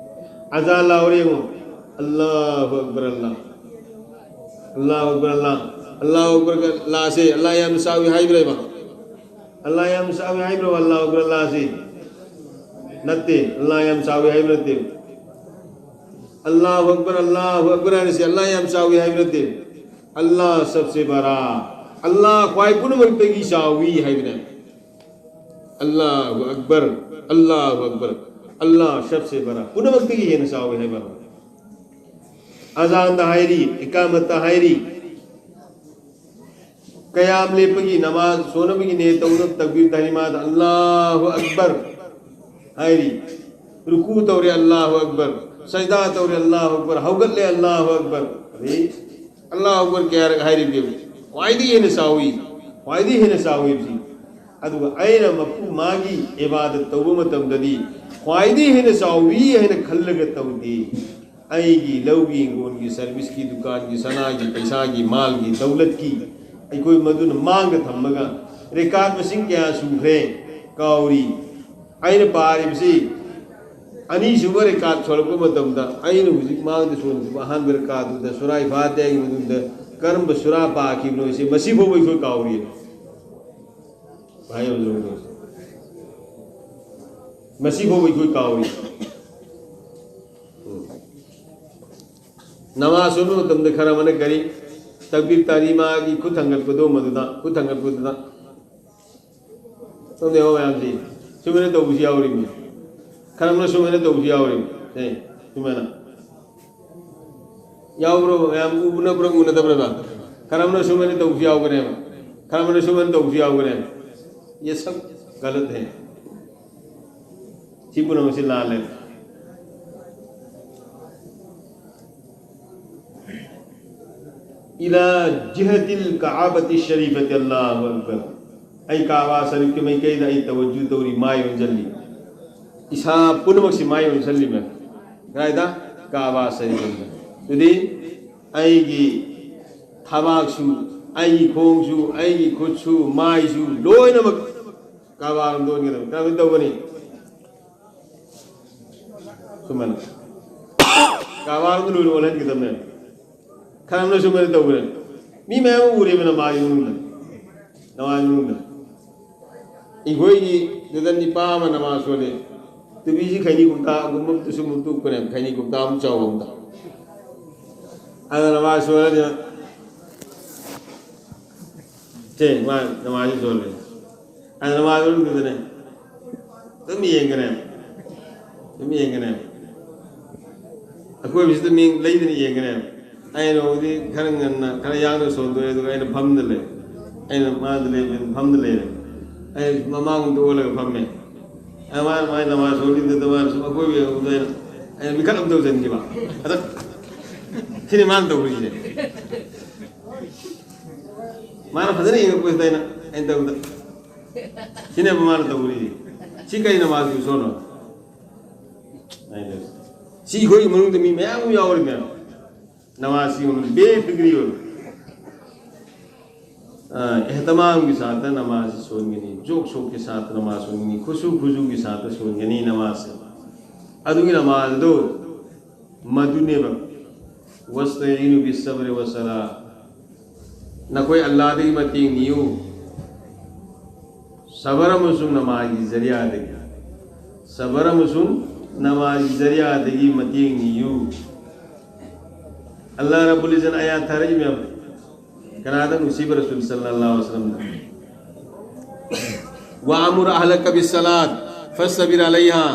ꯑꯖꯥꯟ ꯂꯥꯎꯔꯦ ꯌꯦꯡꯉꯣ꯫ ꯑꯜꯂꯥꯍꯨ ꯑꯛꯕꯔ ꯑꯜꯂꯥ꯫ ꯑꯜꯂꯥꯍꯨ ꯑꯛꯕꯔ ꯑꯜꯂꯥ꯫ ꯑꯜꯂꯥꯍꯨ ꯑꯛꯕꯔꯒ ꯂꯥꯁꯦ ꯑꯜꯂꯥ ꯌꯥꯝ ꯆꯥꯎꯏ ꯍꯥꯏꯕ꯭ꯔꯦꯕ? ꯑꯜꯂꯥ ꯌꯥꯝ ꯆꯥꯎꯏ ꯍꯥꯏꯕ꯭ꯔꯣ ꯑꯜꯂꯥꯍꯨ ꯑꯛꯕꯔ ꯑꯜꯂꯥꯁꯦ? ꯅꯠꯇꯦ, ꯑꯜꯂꯥ ꯌꯥꯝ ꯆꯥꯎꯏ ꯍꯥꯏꯕ ꯅꯠꯇꯦ꯫ ꯑꯜꯂꯥꯍꯨ ꯑꯛꯕꯔ, ꯑꯜꯂꯥꯍꯨ ꯑꯛꯕꯔ ꯍꯥꯏꯔꯤꯁꯦ ꯑꯜꯂꯥ ꯌꯥꯝ ꯆꯥꯎꯏ ꯍꯥꯏꯕ ꯅꯠꯇꯦ꯫ ꯑꯜꯂꯥ ꯁꯕꯁꯦ ꯕꯔꯥ, ꯑꯜꯂꯥ ꯈ꯭ꯋꯥꯏ ꯄꯨꯝꯅꯃꯛꯇꯒꯤ ꯆꯥꯎꯏ ꯍꯥꯏꯕꯅꯦ꯫ ꯑꯜꯂꯥꯍꯨ ꯑꯛꯕꯔ, ꯑꯜꯂꯥꯍꯨ ꯑꯛꯕꯔ, ꯑꯜꯂꯥ ꯁꯕꯁꯦ ꯕꯔꯥ, ꯄꯨꯝꯅꯃꯛꯇꯒꯤ ꯍꯦꯟꯅ ꯆꯥꯎꯏ ꯍꯥꯏꯕ꯫ ꯑꯖꯥꯟꯗ ꯍꯥꯏꯔꯤ, ꯏꯀꯥꯃꯠꯇ ꯍꯥꯏꯔꯤ, ꯀꯌꯥꯝ ꯂꯦꯞꯄꯒꯤ ꯅꯃꯥꯖ ꯁꯣꯟꯅꯕꯒꯤꯅꯦ ꯇꯧꯅ ꯇꯛꯕꯤꯔ ꯇꯍꯔꯤꯃꯥꯗ ꯑꯜꯂꯥꯍꯨ ꯑꯛꯕꯔ ꯍꯥꯏꯔꯤ, ꯔꯨꯀꯨ ꯇꯧꯔꯦ ꯑꯜꯂꯥꯍꯨ ꯑꯛꯕꯔ, ꯁꯖꯗꯥ ꯇꯧꯔꯦ ꯑꯜꯂꯥꯍꯨ ꯑꯛꯕꯔ, ꯍꯧꯒꯠꯂꯦ ꯑꯜꯂꯥꯍꯨ ꯑꯛꯕꯔ, ꯑꯗꯩ ꯑꯜꯂꯥꯍꯨ ꯑꯛꯕꯔ ꯀꯌꯥꯔꯛ ꯍꯥꯏꯔꯤꯕꯅꯦꯕ? ꯈ꯭ꯋꯥꯏꯗꯒꯤ ꯍꯦꯟꯅ ꯆꯥꯎꯏ, ꯈ꯭ꯋꯥꯏꯗꯒꯤ ꯍꯦꯟꯅ ꯆꯥꯎꯏꯕꯁꯤ꯫ ꯑꯗꯨꯒ ꯑꯩꯅ ꯃꯄꯨ ꯃꯥꯒꯤ ꯏꯕꯥꯗꯠ ꯇꯧꯕ ꯃꯇꯝꯗꯗꯤ ꯈ꯭ꯋꯥꯏꯗꯒꯤ ꯍꯦꯟꯅ ꯆꯥꯎꯏ ꯍꯥꯏꯅ ꯈꯜꯂꯒ ꯇꯧꯗꯦ꯫ ꯑꯩꯒꯤ ꯂꯧꯒꯤ, ꯍꯤꯡꯒꯣꯜꯒꯤ, ꯁꯔꯚꯤꯁꯀꯤ, ꯗꯨꯀꯥꯟꯒꯤ, ꯁꯅꯥꯒꯤ, ꯄꯩꯁꯥꯒꯤ, ꯃꯥꯜꯒꯤ, ꯗꯧꯂꯠꯀꯤ, ꯑꯩꯈꯣꯏ ꯃꯗꯨꯅ ꯃꯥꯡꯗ ꯊꯝꯃꯒ ꯔꯦꯀꯥꯠ ꯃꯁꯤꯡ ꯀꯌꯥ ꯁꯨꯈ꯭ꯔꯦ ꯀꯥꯎꯔꯤ꯫ ꯑꯩꯅ ꯄꯥꯔꯤꯕꯁꯤ ꯑꯅꯤꯁꯨꯕ ꯔꯦꯀꯥꯠ ꯁꯣꯜꯂꯛꯄ ꯃꯇꯝꯗ ꯑꯩꯅ ꯍꯧꯖꯤꯛ ꯃꯥꯡꯗ ꯁꯣꯟꯈꯤꯕ ꯑꯍꯥꯟꯕ ꯔꯦꯀꯥꯠꯇꯨꯗ ꯁꯨꯔꯥꯏ ꯐꯥꯇꯤꯍꯥꯒꯤ ꯃꯅꯨꯡꯗ ꯀꯔꯝꯕ ꯁꯨꯔꯥ ꯄꯥꯈꯤꯕꯅꯣ ꯁꯤ ꯃꯁꯤꯐꯥꯎꯕ ꯑꯩꯈꯣꯏ ꯀꯥꯎꯔꯤ꯫ ꯃꯁꯤꯐꯥꯎꯕ ꯑꯩꯈꯣꯏ ꯀꯥꯎꯔꯤ꯫ ꯎꯝ꯫ ꯅꯃꯥꯖ ꯁꯣꯟꯕ ꯃꯇꯝꯗ ꯈꯔ ꯑꯃꯅ ꯀꯔꯤ ꯇꯛꯕꯤꯔ ꯇꯍꯔꯤꯃꯥꯒꯤ ꯈꯨꯠ ꯊꯥꯡꯒꯠꯄꯗꯣ ꯃꯗꯨꯗ, ꯈꯨꯠ ꯊꯥꯡꯒꯠꯄꯗꯨꯗ ꯇꯧꯗꯦ ꯍꯣ ꯃꯌꯥꯝꯁꯤ꯫ ꯁꯨꯃꯥꯏꯅ ꯇꯧꯕꯁꯨ ꯌꯥꯎꯔꯤꯕꯅꯤ꯫ ꯈꯔ ꯑꯃꯅ ꯁꯨꯃꯥꯏꯅ ꯇꯧꯕꯁꯨ ꯌꯥꯎꯔꯤꯕꯅꯤ꯫ ꯑꯦ, ꯁꯨꯃꯥꯏꯅ꯫ ꯌꯥꯎꯕ꯭ꯔꯣ? ꯃꯌꯥꯝ ꯎꯅꯕ꯭ꯔꯥ ꯎꯅꯗꯕ꯭ꯔꯕ? ꯈꯔ ꯑꯃꯅ ꯁꯨꯃꯥꯏꯅ ꯇꯧꯕꯁꯨ ꯌꯥꯎꯒꯅꯦꯕ, ꯈꯔ ꯑꯃꯅ ꯁꯨꯃꯥꯏꯅ ꯇꯧꯕꯁꯨ ꯌꯥꯎꯒꯅꯦꯕ꯫ ꯌꯦ ꯁꯕ ꯒꯂꯠ ꯍꯦ꯫ ꯁꯤ ꯄꯨꯝꯅꯃꯛꯁꯤ ꯂꯥꯜꯂꯦ꯫ ꯏꯂꯥ ꯖꯤꯍꯇꯤꯜ ꯀꯥꯕꯇꯤ ꯁꯔꯤꯐꯇꯤ ꯑꯜꯂꯥꯍꯨ ꯑꯛꯕꯔ꯫ ꯑꯩ ꯀꯥꯕꯥ ꯁꯔꯤꯐꯀꯤ ꯃꯥꯏꯀꯩꯗ ꯑꯩ ꯇꯋꯖꯨ ꯇꯧꯔꯤ, ꯃꯥꯏ ꯑꯣꯟꯁꯤꯜꯂꯤ꯫ ꯏꯁꯥ ꯄꯨꯝꯅꯃꯛꯁꯤ ꯃꯥꯏ ꯑꯣꯟꯁꯤꯜꯂꯤꯕ꯫ ꯀꯗꯥꯏꯗ? ꯀꯥꯕꯥ ꯁꯔꯤꯐꯇ꯫ ꯑꯗꯨꯗꯤ ꯑꯩꯒꯤ ꯊꯕꯥꯛꯁꯨ, ꯑꯩꯒꯤ ꯈꯣꯡꯁꯨ, ꯑꯩꯒꯤ ꯈꯨꯠꯁꯨ, ꯃꯥꯏꯁꯨ ꯂꯣꯏꯅꯃꯛ ꯀꯥꯕꯥꯔꯣꯝꯗ ꯑꯣꯟꯒꯗꯕꯅꯤ꯫ ꯀꯔꯝꯍꯥꯏꯅ ꯇꯧꯒꯅꯤ? ꯁꯨꯃꯥꯏꯅ꯫ ꯀꯔꯕꯥꯔꯗꯨ ꯂꯣꯏꯅ ꯑꯣꯜꯍꯟꯒꯗꯕꯅꯦ꯫ ꯈꯔ ꯑꯃꯅꯁꯨ ꯃꯗꯨ ꯇꯧꯈ꯭ꯔꯦ꯫ ꯃꯤ ꯃꯌꯥꯝ ꯑꯃ ꯎꯔꯦꯕ ꯅꯃꯥꯖ ꯃꯅꯨꯡꯗ, ꯅꯃꯥꯖ ꯃꯅꯨꯡꯗ꯫ ꯑꯩꯈꯣꯏꯒꯤ ꯗꯨꯗ ꯅꯤꯄꯥ ꯑꯃ ꯅꯃꯥꯖ ꯁꯣꯜꯂꯦ꯫ ꯇꯨꯄꯤꯁꯤ ꯈꯩꯅꯤ ꯀꯨꯝꯇꯥꯒꯨꯝꯕ ꯑꯃꯇꯁꯨ ꯃꯨꯛꯇꯨꯞꯄꯅꯦ, ꯈꯩꯅꯤ ꯀꯨꯝꯇꯥ ꯑꯃ ꯆꯥꯎꯕ ꯑꯝꯇ꯫ ꯑꯗ ꯅꯃꯥꯖ ꯁꯣꯜꯂꯅꯤ꯫ ꯁꯦ, ꯃꯥ ꯅꯃꯥꯖ ꯁꯣꯜꯂꯦ꯫ ꯑꯗ ꯅꯃꯥꯖ ꯃꯅꯨꯡꯗꯨꯗꯅꯦ꯫ ꯑꯗꯨꯝ ꯌꯦꯡꯒꯅꯦ꯫ ꯑꯗꯨꯝ ꯌꯦꯡꯒꯅꯦ꯫ ꯑꯀꯣꯏꯕꯁꯤꯗ ꯃꯤ ꯂꯩꯗꯅ ꯌꯦꯡꯒꯅꯦ꯫ ꯑꯩꯅ ꯍꯧꯗꯤ ꯈꯔ ꯉꯟꯅ, ꯈꯔ ꯌꯥꯡꯅ ꯁꯣꯟꯗꯣꯛꯑꯦ, ꯑꯗꯨꯒ ꯑꯩꯅ ꯐꯝꯗ ꯂꯩ꯫ ꯑꯩꯅ ꯃꯥꯗ ꯂꯩꯕ, ꯐꯝꯗ ꯂꯩꯔꯦ꯫ ꯑꯩ ꯃꯃꯥꯡꯗ ꯑꯣꯜꯂꯒ ꯐꯝꯃꯦ꯫ ꯑꯩ ꯃꯥꯅ ꯃꯥꯏ ꯅꯃꯥꯖ ꯁꯣꯜꯂꯤꯗꯨꯗ ꯃꯥꯅ ꯁꯨꯝ ꯑꯀꯣꯏꯕ ꯌꯦꯡꯕꯗ ꯑꯩꯅ, ꯑꯩꯅ ꯃꯤꯈꯠ ꯑꯃ ꯇꯧꯁꯤꯟꯈꯤꯕ꯫ ꯑꯗ ꯁꯤꯅꯤ ꯃꯥꯅ ꯇꯧꯔꯤꯁꯦ꯫ ꯃꯥꯅ ꯐꯖꯅ ꯌꯦꯡꯉꯛꯄꯁꯤꯗ ꯑꯩꯅ, ꯑꯩꯅ ꯇꯧꯕꯗ, "ꯁꯤꯅꯦꯕ ꯃꯥꯅ ꯇꯧꯔꯤꯁꯦ꯫ ꯁꯤ ꯀꯩ ꯅꯃꯥꯖꯅꯣ ꯁꯣꯟꯅꯣ?" ꯍꯥꯏꯅ꯫ ꯁꯤ ꯑꯩꯈꯣꯏꯒꯤ ꯃꯅꯨꯡꯗ ꯃꯤ ꯃꯌꯥꯝ ꯑꯃ ꯌꯥꯎꯔꯤ ꯃꯌꯥꯝ꯫ ꯅꯃꯥꯖꯁꯤ ꯌꯦꯡꯉꯨ, ꯕꯦꯐꯤꯀ꯭ꯔꯤ ꯑꯣꯏꯕ꯫ ꯑ, ꯑꯦꯍꯇꯃꯥꯝꯒꯤ ꯁꯥꯠꯇ ꯅꯃꯥꯖꯁꯤ ꯁꯣꯟꯒꯅꯤ, ꯖꯣꯛ ꯁꯣꯛꯀꯤ ꯁꯥꯠꯇ ꯅꯃꯥꯖ ꯁꯣꯟꯒꯅꯤ, ꯈꯨꯁꯨ ꯈꯨꯖꯨꯒꯤ ꯁꯥꯠꯇ ꯁꯣꯟꯒꯅꯤ ꯅꯃꯥꯖꯁꯦ꯫ ꯑꯗꯨꯒꯤ ꯅꯃꯥꯖ ꯑꯗꯨ ꯃꯗꯨꯅꯦꯕ꯫ "ꯋꯥꯁꯇꯥꯏꯅꯨ ꯕꯤꯁꯁꯕꯔꯤ ꯋꯥꯁꯁꯂꯥ"꯫ ꯅꯈꯣꯏ ꯑꯜꯂꯥꯗꯒꯤ ꯃꯇꯦꯡ ꯅꯤꯌꯨ꯫ ꯁꯕꯔ ꯑꯃꯁꯨꯡ ꯅꯃꯥꯖꯒꯤ ꯖꯔꯤꯌꯥꯗꯒꯤ꯫ ꯁꯕꯔ ꯑꯃꯁꯨꯡ ꯅꯃꯥꯖꯒꯤ ꯖꯔꯤꯌꯥꯗꯒꯤ ꯃꯇꯦꯡ ꯅꯤꯌꯨ꯫ ꯑꯜꯂꯥ ꯔꯕꯨꯜ ꯏꯖꯠꯅ ꯑꯌꯥꯠ ꯊꯥꯔꯛꯏ ꯃꯌꯥꯝ꯫ ꯀꯅꯥꯗ? ꯅꯨꯡꯁꯤꯕ ꯔꯁꯨꯜ ꯁꯜꯂꯜꯂꯥꯍꯨ ꯑꯂꯩꯍꯤ ꯋꯁꯜꯂꯝꯗ꯫ "ꯋꯥꯃꯨꯔ ꯑꯍꯂꯀ ꯕꯤꯁꯁꯂꯥꯠ ꯐꯁꯇꯕꯤꯔ ꯑꯂꯩꯍꯥ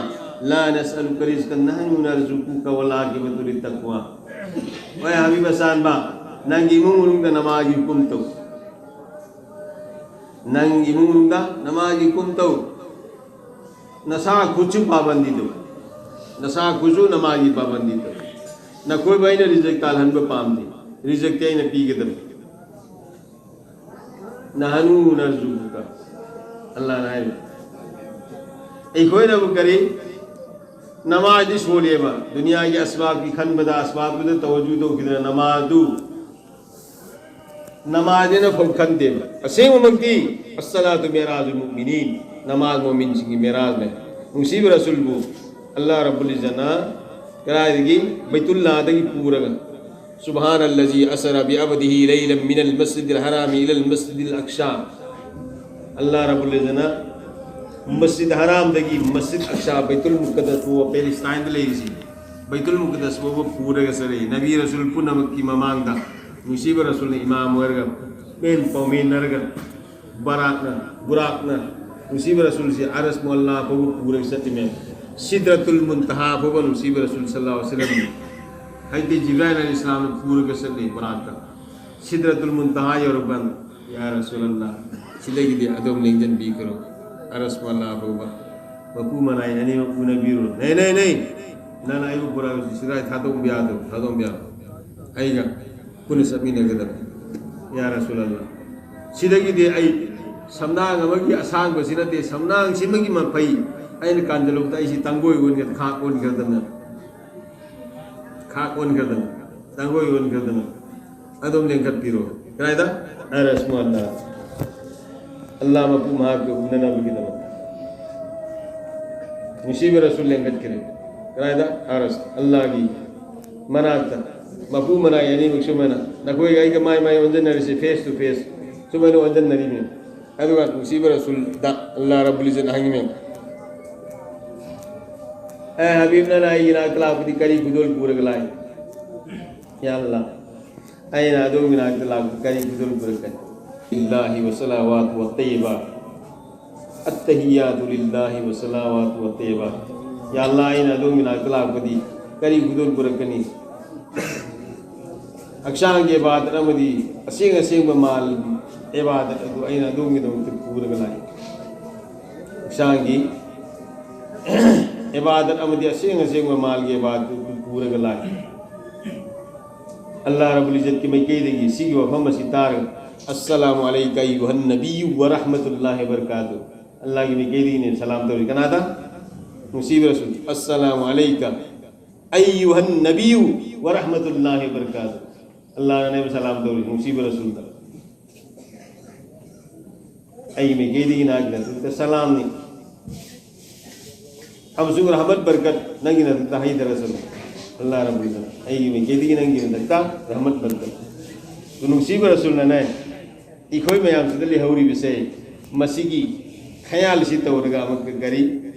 ꯂꯥ ꯅꯁꯑꯂꯨꯀ ꯔꯤꯖꯀꯟ ꯅꯍꯅꯨ ꯅꯔꯖꯨꯀꯨꯀ ꯋꯥꯜ ꯑꯥꯀꯤꯕꯇꯨ ꯂꯤꯠꯇꯛꯋꯥ"꯫ ꯍꯣꯏ ꯍꯥꯕꯤꯕ ꯑꯁꯥꯟꯕ, ꯅꯪꯒꯤ ꯏꯃꯨꯡ ꯃꯅꯨꯡꯗ ꯅꯃꯥꯖꯒꯤ ꯍꯨꯀꯨꯝ ꯇꯧ꯫ ꯅꯪ ꯏꯃꯨꯡ ꯃꯅꯨꯡꯗ ꯅꯃꯥꯖꯒꯤ ꯍꯨꯀꯨꯝ ꯇꯧ꯫ ꯅꯁꯥ ꯈꯨꯠꯁꯨ ꯄꯥꯕꯟꯗꯤ ꯇꯧ꯫ ꯅꯁꯥ ꯈꯨꯠꯁꯨ ꯅꯃꯥꯖꯒꯤ ꯄꯥꯕꯟꯗꯤ ꯇꯧ꯫ ꯅꯈꯣꯏꯕꯨ ꯑꯩꯅ ꯔꯤꯖꯛ ꯇꯥꯜꯍꯟꯕ ꯄꯥꯝꯗꯦ꯫ ꯔꯤꯖꯛꯇꯤ ꯑꯩꯅ ꯄꯤꯒꯗꯕꯅꯤ꯫ ꯅꯍꯅꯨ ꯅꯔꯖꯨꯀꯨꯀ꯫ ꯑꯜꯂꯥꯍꯅ ꯍꯥꯏꯔꯤ꯫ ꯑꯩꯈꯣꯏꯅꯕꯨ ꯀꯔꯤ? ꯅꯃꯥꯖꯗꯤ ꯁꯣꯜꯂꯦꯕ꯫ ꯗꯨꯅꯤꯌꯥꯒꯤ ꯑꯁꯕꯥꯕꯀꯤ ꯈꯟꯕꯗ, ꯑꯁꯕꯥꯕꯇꯨꯗ ꯇꯋꯖꯨ ꯇꯧꯈꯤꯗꯅ ꯅꯃꯥꯖꯗꯨ ꯅꯃꯥꯖꯅ ꯐꯧ ꯈꯟꯗꯦꯕ꯫ ꯑꯁꯦꯡꯕꯃꯛꯇꯤ "ꯑꯁꯁꯂꯥꯇꯨ ꯃꯤꯔꯥꯖꯨꯜ ꯃꯨꯑꯃꯤꯅꯤꯟ", ꯅꯃꯥꯖ ꯃꯣꯃꯤꯟꯁꯤꯡꯒꯤ ꯃꯤꯔꯥꯖꯅꯦ꯫ ꯅꯨꯡꯁꯤꯕ ꯔꯁꯨꯜꯕꯨ ꯑꯜꯂꯥꯍ ꯔꯕꯨꯜ ꯏꯖꯠꯅ ꯀꯗꯥꯏꯗꯒꯤ? ꯕꯩꯇꯨꯜꯂꯥꯗꯒꯤ ꯄꯨꯔꯒ. سبحان الذي أسرى بعبده ليلا من المسجد الحرام إلى المسجد الأقصى. ꯑꯜꯂꯥ ꯔꯕꯨꯜ ꯏꯖꯠꯅ ꯃꯁꯖꯤꯗ ꯍꯔꯥꯝꯗꯒꯤ ꯃꯁꯖꯤꯗ ꯑꯛꯁꯥ, ꯕꯩꯇꯨꯜ ꯃꯨꯀꯗꯁ ꯐꯥꯎꯕ, ꯄꯦꯂꯤꯁꯇꯥꯏꯟꯗ ꯂꯩꯔꯤꯁꯤ, ꯕꯩꯇꯨꯜ ꯃꯨꯀꯗꯁ ꯐꯥꯎꯕ ꯄꯨꯔꯒ ꯆꯠꯂꯛꯏ, ꯅꯕꯤ ꯔꯁꯨꯜ ꯄꯨꯝꯅꯃꯛꯀꯤ ꯃꯃꯥꯡꯗ. ꯅꯨꯡꯁꯤꯕ ꯔꯁꯨꯜꯅ ꯏꯃꯥꯝ ꯑꯣꯏꯔꯒ, ꯃꯦꯟ ꯄꯥꯎꯃꯤꯟꯅꯔꯒ, ꯕꯔꯥꯛꯅ, ꯕꯨꯔꯥꯛꯅ ꯅꯨꯡꯁꯤꯕ ꯔꯁꯨꯜꯁꯤ ꯑꯔꯁ ꯃꯨꯑꯜꯂꯥ ꯐꯥꯎꯕ ꯄꯨꯔꯒ ꯆꯠꯂꯤꯃꯦ. ꯁꯤꯗ꯭ꯔꯇꯨꯜ ꯃꯨꯟꯇꯍꯥ ꯐꯥꯎꯕ ꯅꯨꯡꯁꯤꯕ ꯔꯁꯨꯜ ꯁꯜꯂꯜꯂꯥꯍꯨ ꯑꯂꯩꯍꯤ ꯋꯁꯜꯂꯝ, ꯍꯥꯏꯗꯤ ꯖꯤꯕ꯭ꯔꯥꯏꯜ ꯑꯂꯩꯍꯤ ꯏꯁꯂꯥꯝꯅ ꯄꯨꯔꯒ ꯆꯠꯂꯤ ꯕꯔꯥꯛꯇ. ꯁꯤꯗ꯭ꯔꯇꯨꯜ ꯃꯨꯟꯇꯍꯥ ꯌꯧꯔꯀꯥꯟꯗ, "ꯌꯥ ꯔꯁꯨꯂꯜꯂꯥ, ꯁꯤꯗꯒꯤꯗꯤ ꯑꯗꯣꯝ ꯂꯦꯡꯖꯟꯕꯤꯈ꯭ꯔꯣ, ꯑꯔꯁ ꯃꯨꯑꯜꯂꯥ ꯐꯥꯎꯕ ꯃꯄꯨ ꯃꯅꯥꯏ ꯑꯅꯤꯃꯛ ꯎꯅꯕꯤꯔꯣ"꯫ "ꯅꯩ, ꯅꯩ, ꯅꯩ! ꯅꯪꯅ ꯑꯩꯕꯨ ꯄꯨꯔꯛꯄꯁꯤ ꯁꯤꯗ ꯊꯥꯗꯣꯛꯄ ꯌꯥꯗ꯭ꯔꯣ? ꯊꯥꯗꯣꯛꯄ ꯌꯥꯔꯣ꯫ ꯑꯩꯒ ꯄꯨꯟꯅ ꯆꯠꯃꯤꯟꯅꯒꯗꯕ, ꯌꯥ ꯔꯁꯨꯂꯜꯂꯥ꯫ ꯁꯤꯗꯒꯤꯗꯤ ꯑꯩ ꯁꯝꯅꯥꯡ ꯑꯃꯒꯤ ꯑꯁꯥꯡꯕꯁꯤ ꯅꯠꯇꯦ, ꯁꯝꯅꯥꯡꯁꯤꯃꯒꯤ ꯃꯐꯩ ꯑꯩꯅ ꯀꯥꯟꯖꯜꯂꯨꯕꯗ ꯑꯩꯁꯤ ꯇꯥꯡꯒꯣꯏ ꯑꯣꯟꯒ-, ꯈꯥꯛ ꯑꯣꯟꯈ꯭ꯔꯗꯅ, ꯈꯥꯛ ꯑꯣꯟꯈ꯭ꯔꯗꯅ, ꯇꯥꯡꯒꯣꯏ ꯑꯣꯟꯈ꯭ꯔꯗꯅ꯫ ꯑꯗꯣꯝ ꯂꯦꯡꯈꯠꯄꯤꯔꯣ"꯫ ꯀꯗꯥꯏꯗ? ꯑꯔꯁ ꯃꯨꯑꯜꯂꯥ꯫ ꯑꯜꯂꯥ ꯃꯄꯨ ꯃꯍꯥꯛꯀ ꯎꯅꯅꯕꯒꯤꯗꯃꯛ꯫ ꯅꯨꯡꯁꯤꯕ ꯔꯁꯨꯜ ꯂꯦꯡꯈꯠꯈ꯭ꯔꯦ꯫ ꯀꯗꯥꯏꯗ? ꯑꯔꯁ, ꯑꯜꯂꯥꯒꯤ ꯃꯅꯥꯛꯇ꯫ ꯃꯄꯨ ꯃꯅꯥꯏ ꯑꯅꯤꯃꯛ ꯁꯨꯃꯥꯏꯅ, ꯅꯈꯣꯏꯒ ꯑꯩꯒ ꯃꯥꯏ ꯃꯥꯏ ꯑꯣꯟꯁꯤꯟꯅꯔꯤꯁꯦ, face to face꯫ ꯁꯨꯃꯥꯏꯅ ꯑꯣꯟꯁꯤꯟꯅꯔꯤꯅꯦ꯫ ꯑꯗꯨꯒ ꯅꯨꯡꯁꯤꯕ ꯔꯁꯨꯜꯗ ꯑꯜꯂꯥ ꯔꯕꯨꯜ ꯏꯖꯠꯅ ꯍꯪꯉꯤꯃꯦ, "ꯑꯦ ꯍꯕꯤꯕ, ꯅꯪꯅ ꯑꯩꯒꯤ ꯅꯥꯛꯇ ꯂꯥꯛꯄꯗꯤ ꯀꯔꯤ ꯈꯨꯗꯣꯜ ꯄꯨꯔꯒ ꯂꯥꯛꯏ?" "ꯌꯥ ꯑꯜꯂꯥ, ꯑꯩꯅ ꯑꯗꯣꯝꯒꯤ ꯅꯥꯛꯇ ꯂꯥꯛꯄꯗꯤ ꯀꯔꯤ ꯈꯨꯗꯣꯜ ꯄꯨꯔꯛꯀꯅꯤ?" "ꯂꯤꯜꯂꯥꯍꯤ ꯋ ꯁꯂꯥꯋꯥꯇꯨ ꯋ ꯇꯩꯌꯤꯕꯥ, ꯑꯠꯇꯍꯤꯌꯥꯇꯨ ꯂꯤꯜꯂꯥꯍꯤ ꯋ ꯁꯂꯥꯋꯥꯇꯨ ꯋ ꯇꯩꯌꯤꯕꯥ"꯫ "ꯌꯥ ꯑꯜꯂꯥ, ꯑꯩꯅ ꯑꯗꯣꯝꯒꯤ ꯅꯥꯛꯇ ꯂꯥꯛꯄꯗꯤ ꯀꯔꯤ ꯈꯨꯗꯣꯜ ꯄꯨꯔꯛꯀꯅꯤ?" ꯍꯛꯆꯥꯡꯒꯤ ꯏꯕꯥꯗꯠ ꯑꯃꯗꯤ ꯑꯁꯦꯡ ꯑꯁꯦꯡꯕ ꯃꯥꯜ ꯏꯕꯥꯗꯠ ꯑꯗꯨ ꯑꯩꯅ ꯑꯗꯣꯝꯒꯤꯗꯃꯛꯇ ꯄꯨꯔꯒ ꯂꯥꯛꯏ꯫ ꯍꯛꯆꯥꯡꯒꯤ ꯏꯕꯥꯗꯠ ꯑꯃꯗꯤ ꯑꯁꯦꯡ ꯑꯁꯦꯡꯕ ꯃꯥꯜꯒꯤ ꯏꯕꯥꯗꯠ ꯑꯗꯨ ꯄꯨꯔꯒ ꯂꯥꯛꯏ꯫ ꯑꯜꯂꯥ ꯔꯕꯨꯜ ꯏꯖꯠꯀꯤ ꯃꯥꯏꯀꯩꯗꯒꯤ ꯁꯤꯒꯤ ꯋꯥꯐꯝ ꯑꯁꯤ ꯇꯥꯔꯒ, "ꯑꯁꯁꯂꯥꯃꯨ ꯑꯂꯩꯀ ꯑꯌꯨꯍꯟ ꯅꯕꯤꯌꯨ ꯋ ꯔꯍꯃꯇꯨꯜꯂꯥꯍꯤ ꯋ ꯕꯔꯀꯥꯇꯨ"꯫ ꯑꯜꯂꯥꯒꯤ ꯃꯥꯏꯀꯩꯗꯒꯤꯅꯦ ꯁꯂꯥꯝ ꯇꯧꯔꯤ꯫ ꯀꯅꯥꯗ? ꯅꯨꯡꯁꯤꯕ ꯔꯁꯨꯜ꯫ "ꯑꯁꯁꯂꯥꯃꯨ ꯑꯂꯩꯀ ꯑꯌꯨꯍꯟ ꯅꯕꯤꯌꯨ ꯋ ꯔꯍꯃꯇꯨꯜꯂꯥꯍꯤ ꯋ ꯕꯔꯀꯥꯇꯨ"꯫ ꯑꯜꯂꯥꯅꯅꯦꯕ ꯁꯂꯥꯝ ꯇꯧꯔꯤ ꯅꯨꯡꯁꯤꯕ ꯔꯁꯨꯜꯗ꯫ ꯑꯩꯒꯤ ꯃꯥꯏꯀꯩꯗꯒꯤ ꯅꯍꯥꯛꯀꯤ ꯅꯥꯛꯇ ꯁꯂꯥꯝꯅꯤ꯫ ꯑꯃꯁꯨꯡ ꯔꯍꯃꯠ ꯕꯔꯀꯠ ꯅꯪꯒꯤ ꯅꯥꯛꯇ ꯍꯩꯊꯔꯁꯅꯨ꯫ ꯑꯜꯂꯥꯍ ꯔꯕꯨꯜ ꯏꯖ꯭ꯖꯠꯅ ꯑꯩꯒꯤ ꯃꯥꯏꯀꯩꯗꯒꯤ ꯅꯪꯒꯤ ꯃꯊꯛꯇ ꯔꯍꯃꯠ ꯕꯔꯀꯠ꯫ ꯅꯨꯡꯁꯤꯕ ꯔꯁꯨꯜꯅꯅꯦ, ꯑꯩꯈꯣꯏ ꯃꯌꯥꯝꯁꯤꯗ ꯂꯩꯍꯧꯔꯤꯕꯁꯦ, ꯃꯁꯤꯒꯤ ꯈꯌꯥꯜꯁꯤ ꯇꯧꯔꯒ ꯑꯃꯨꯛꯀ ꯀꯔꯤ,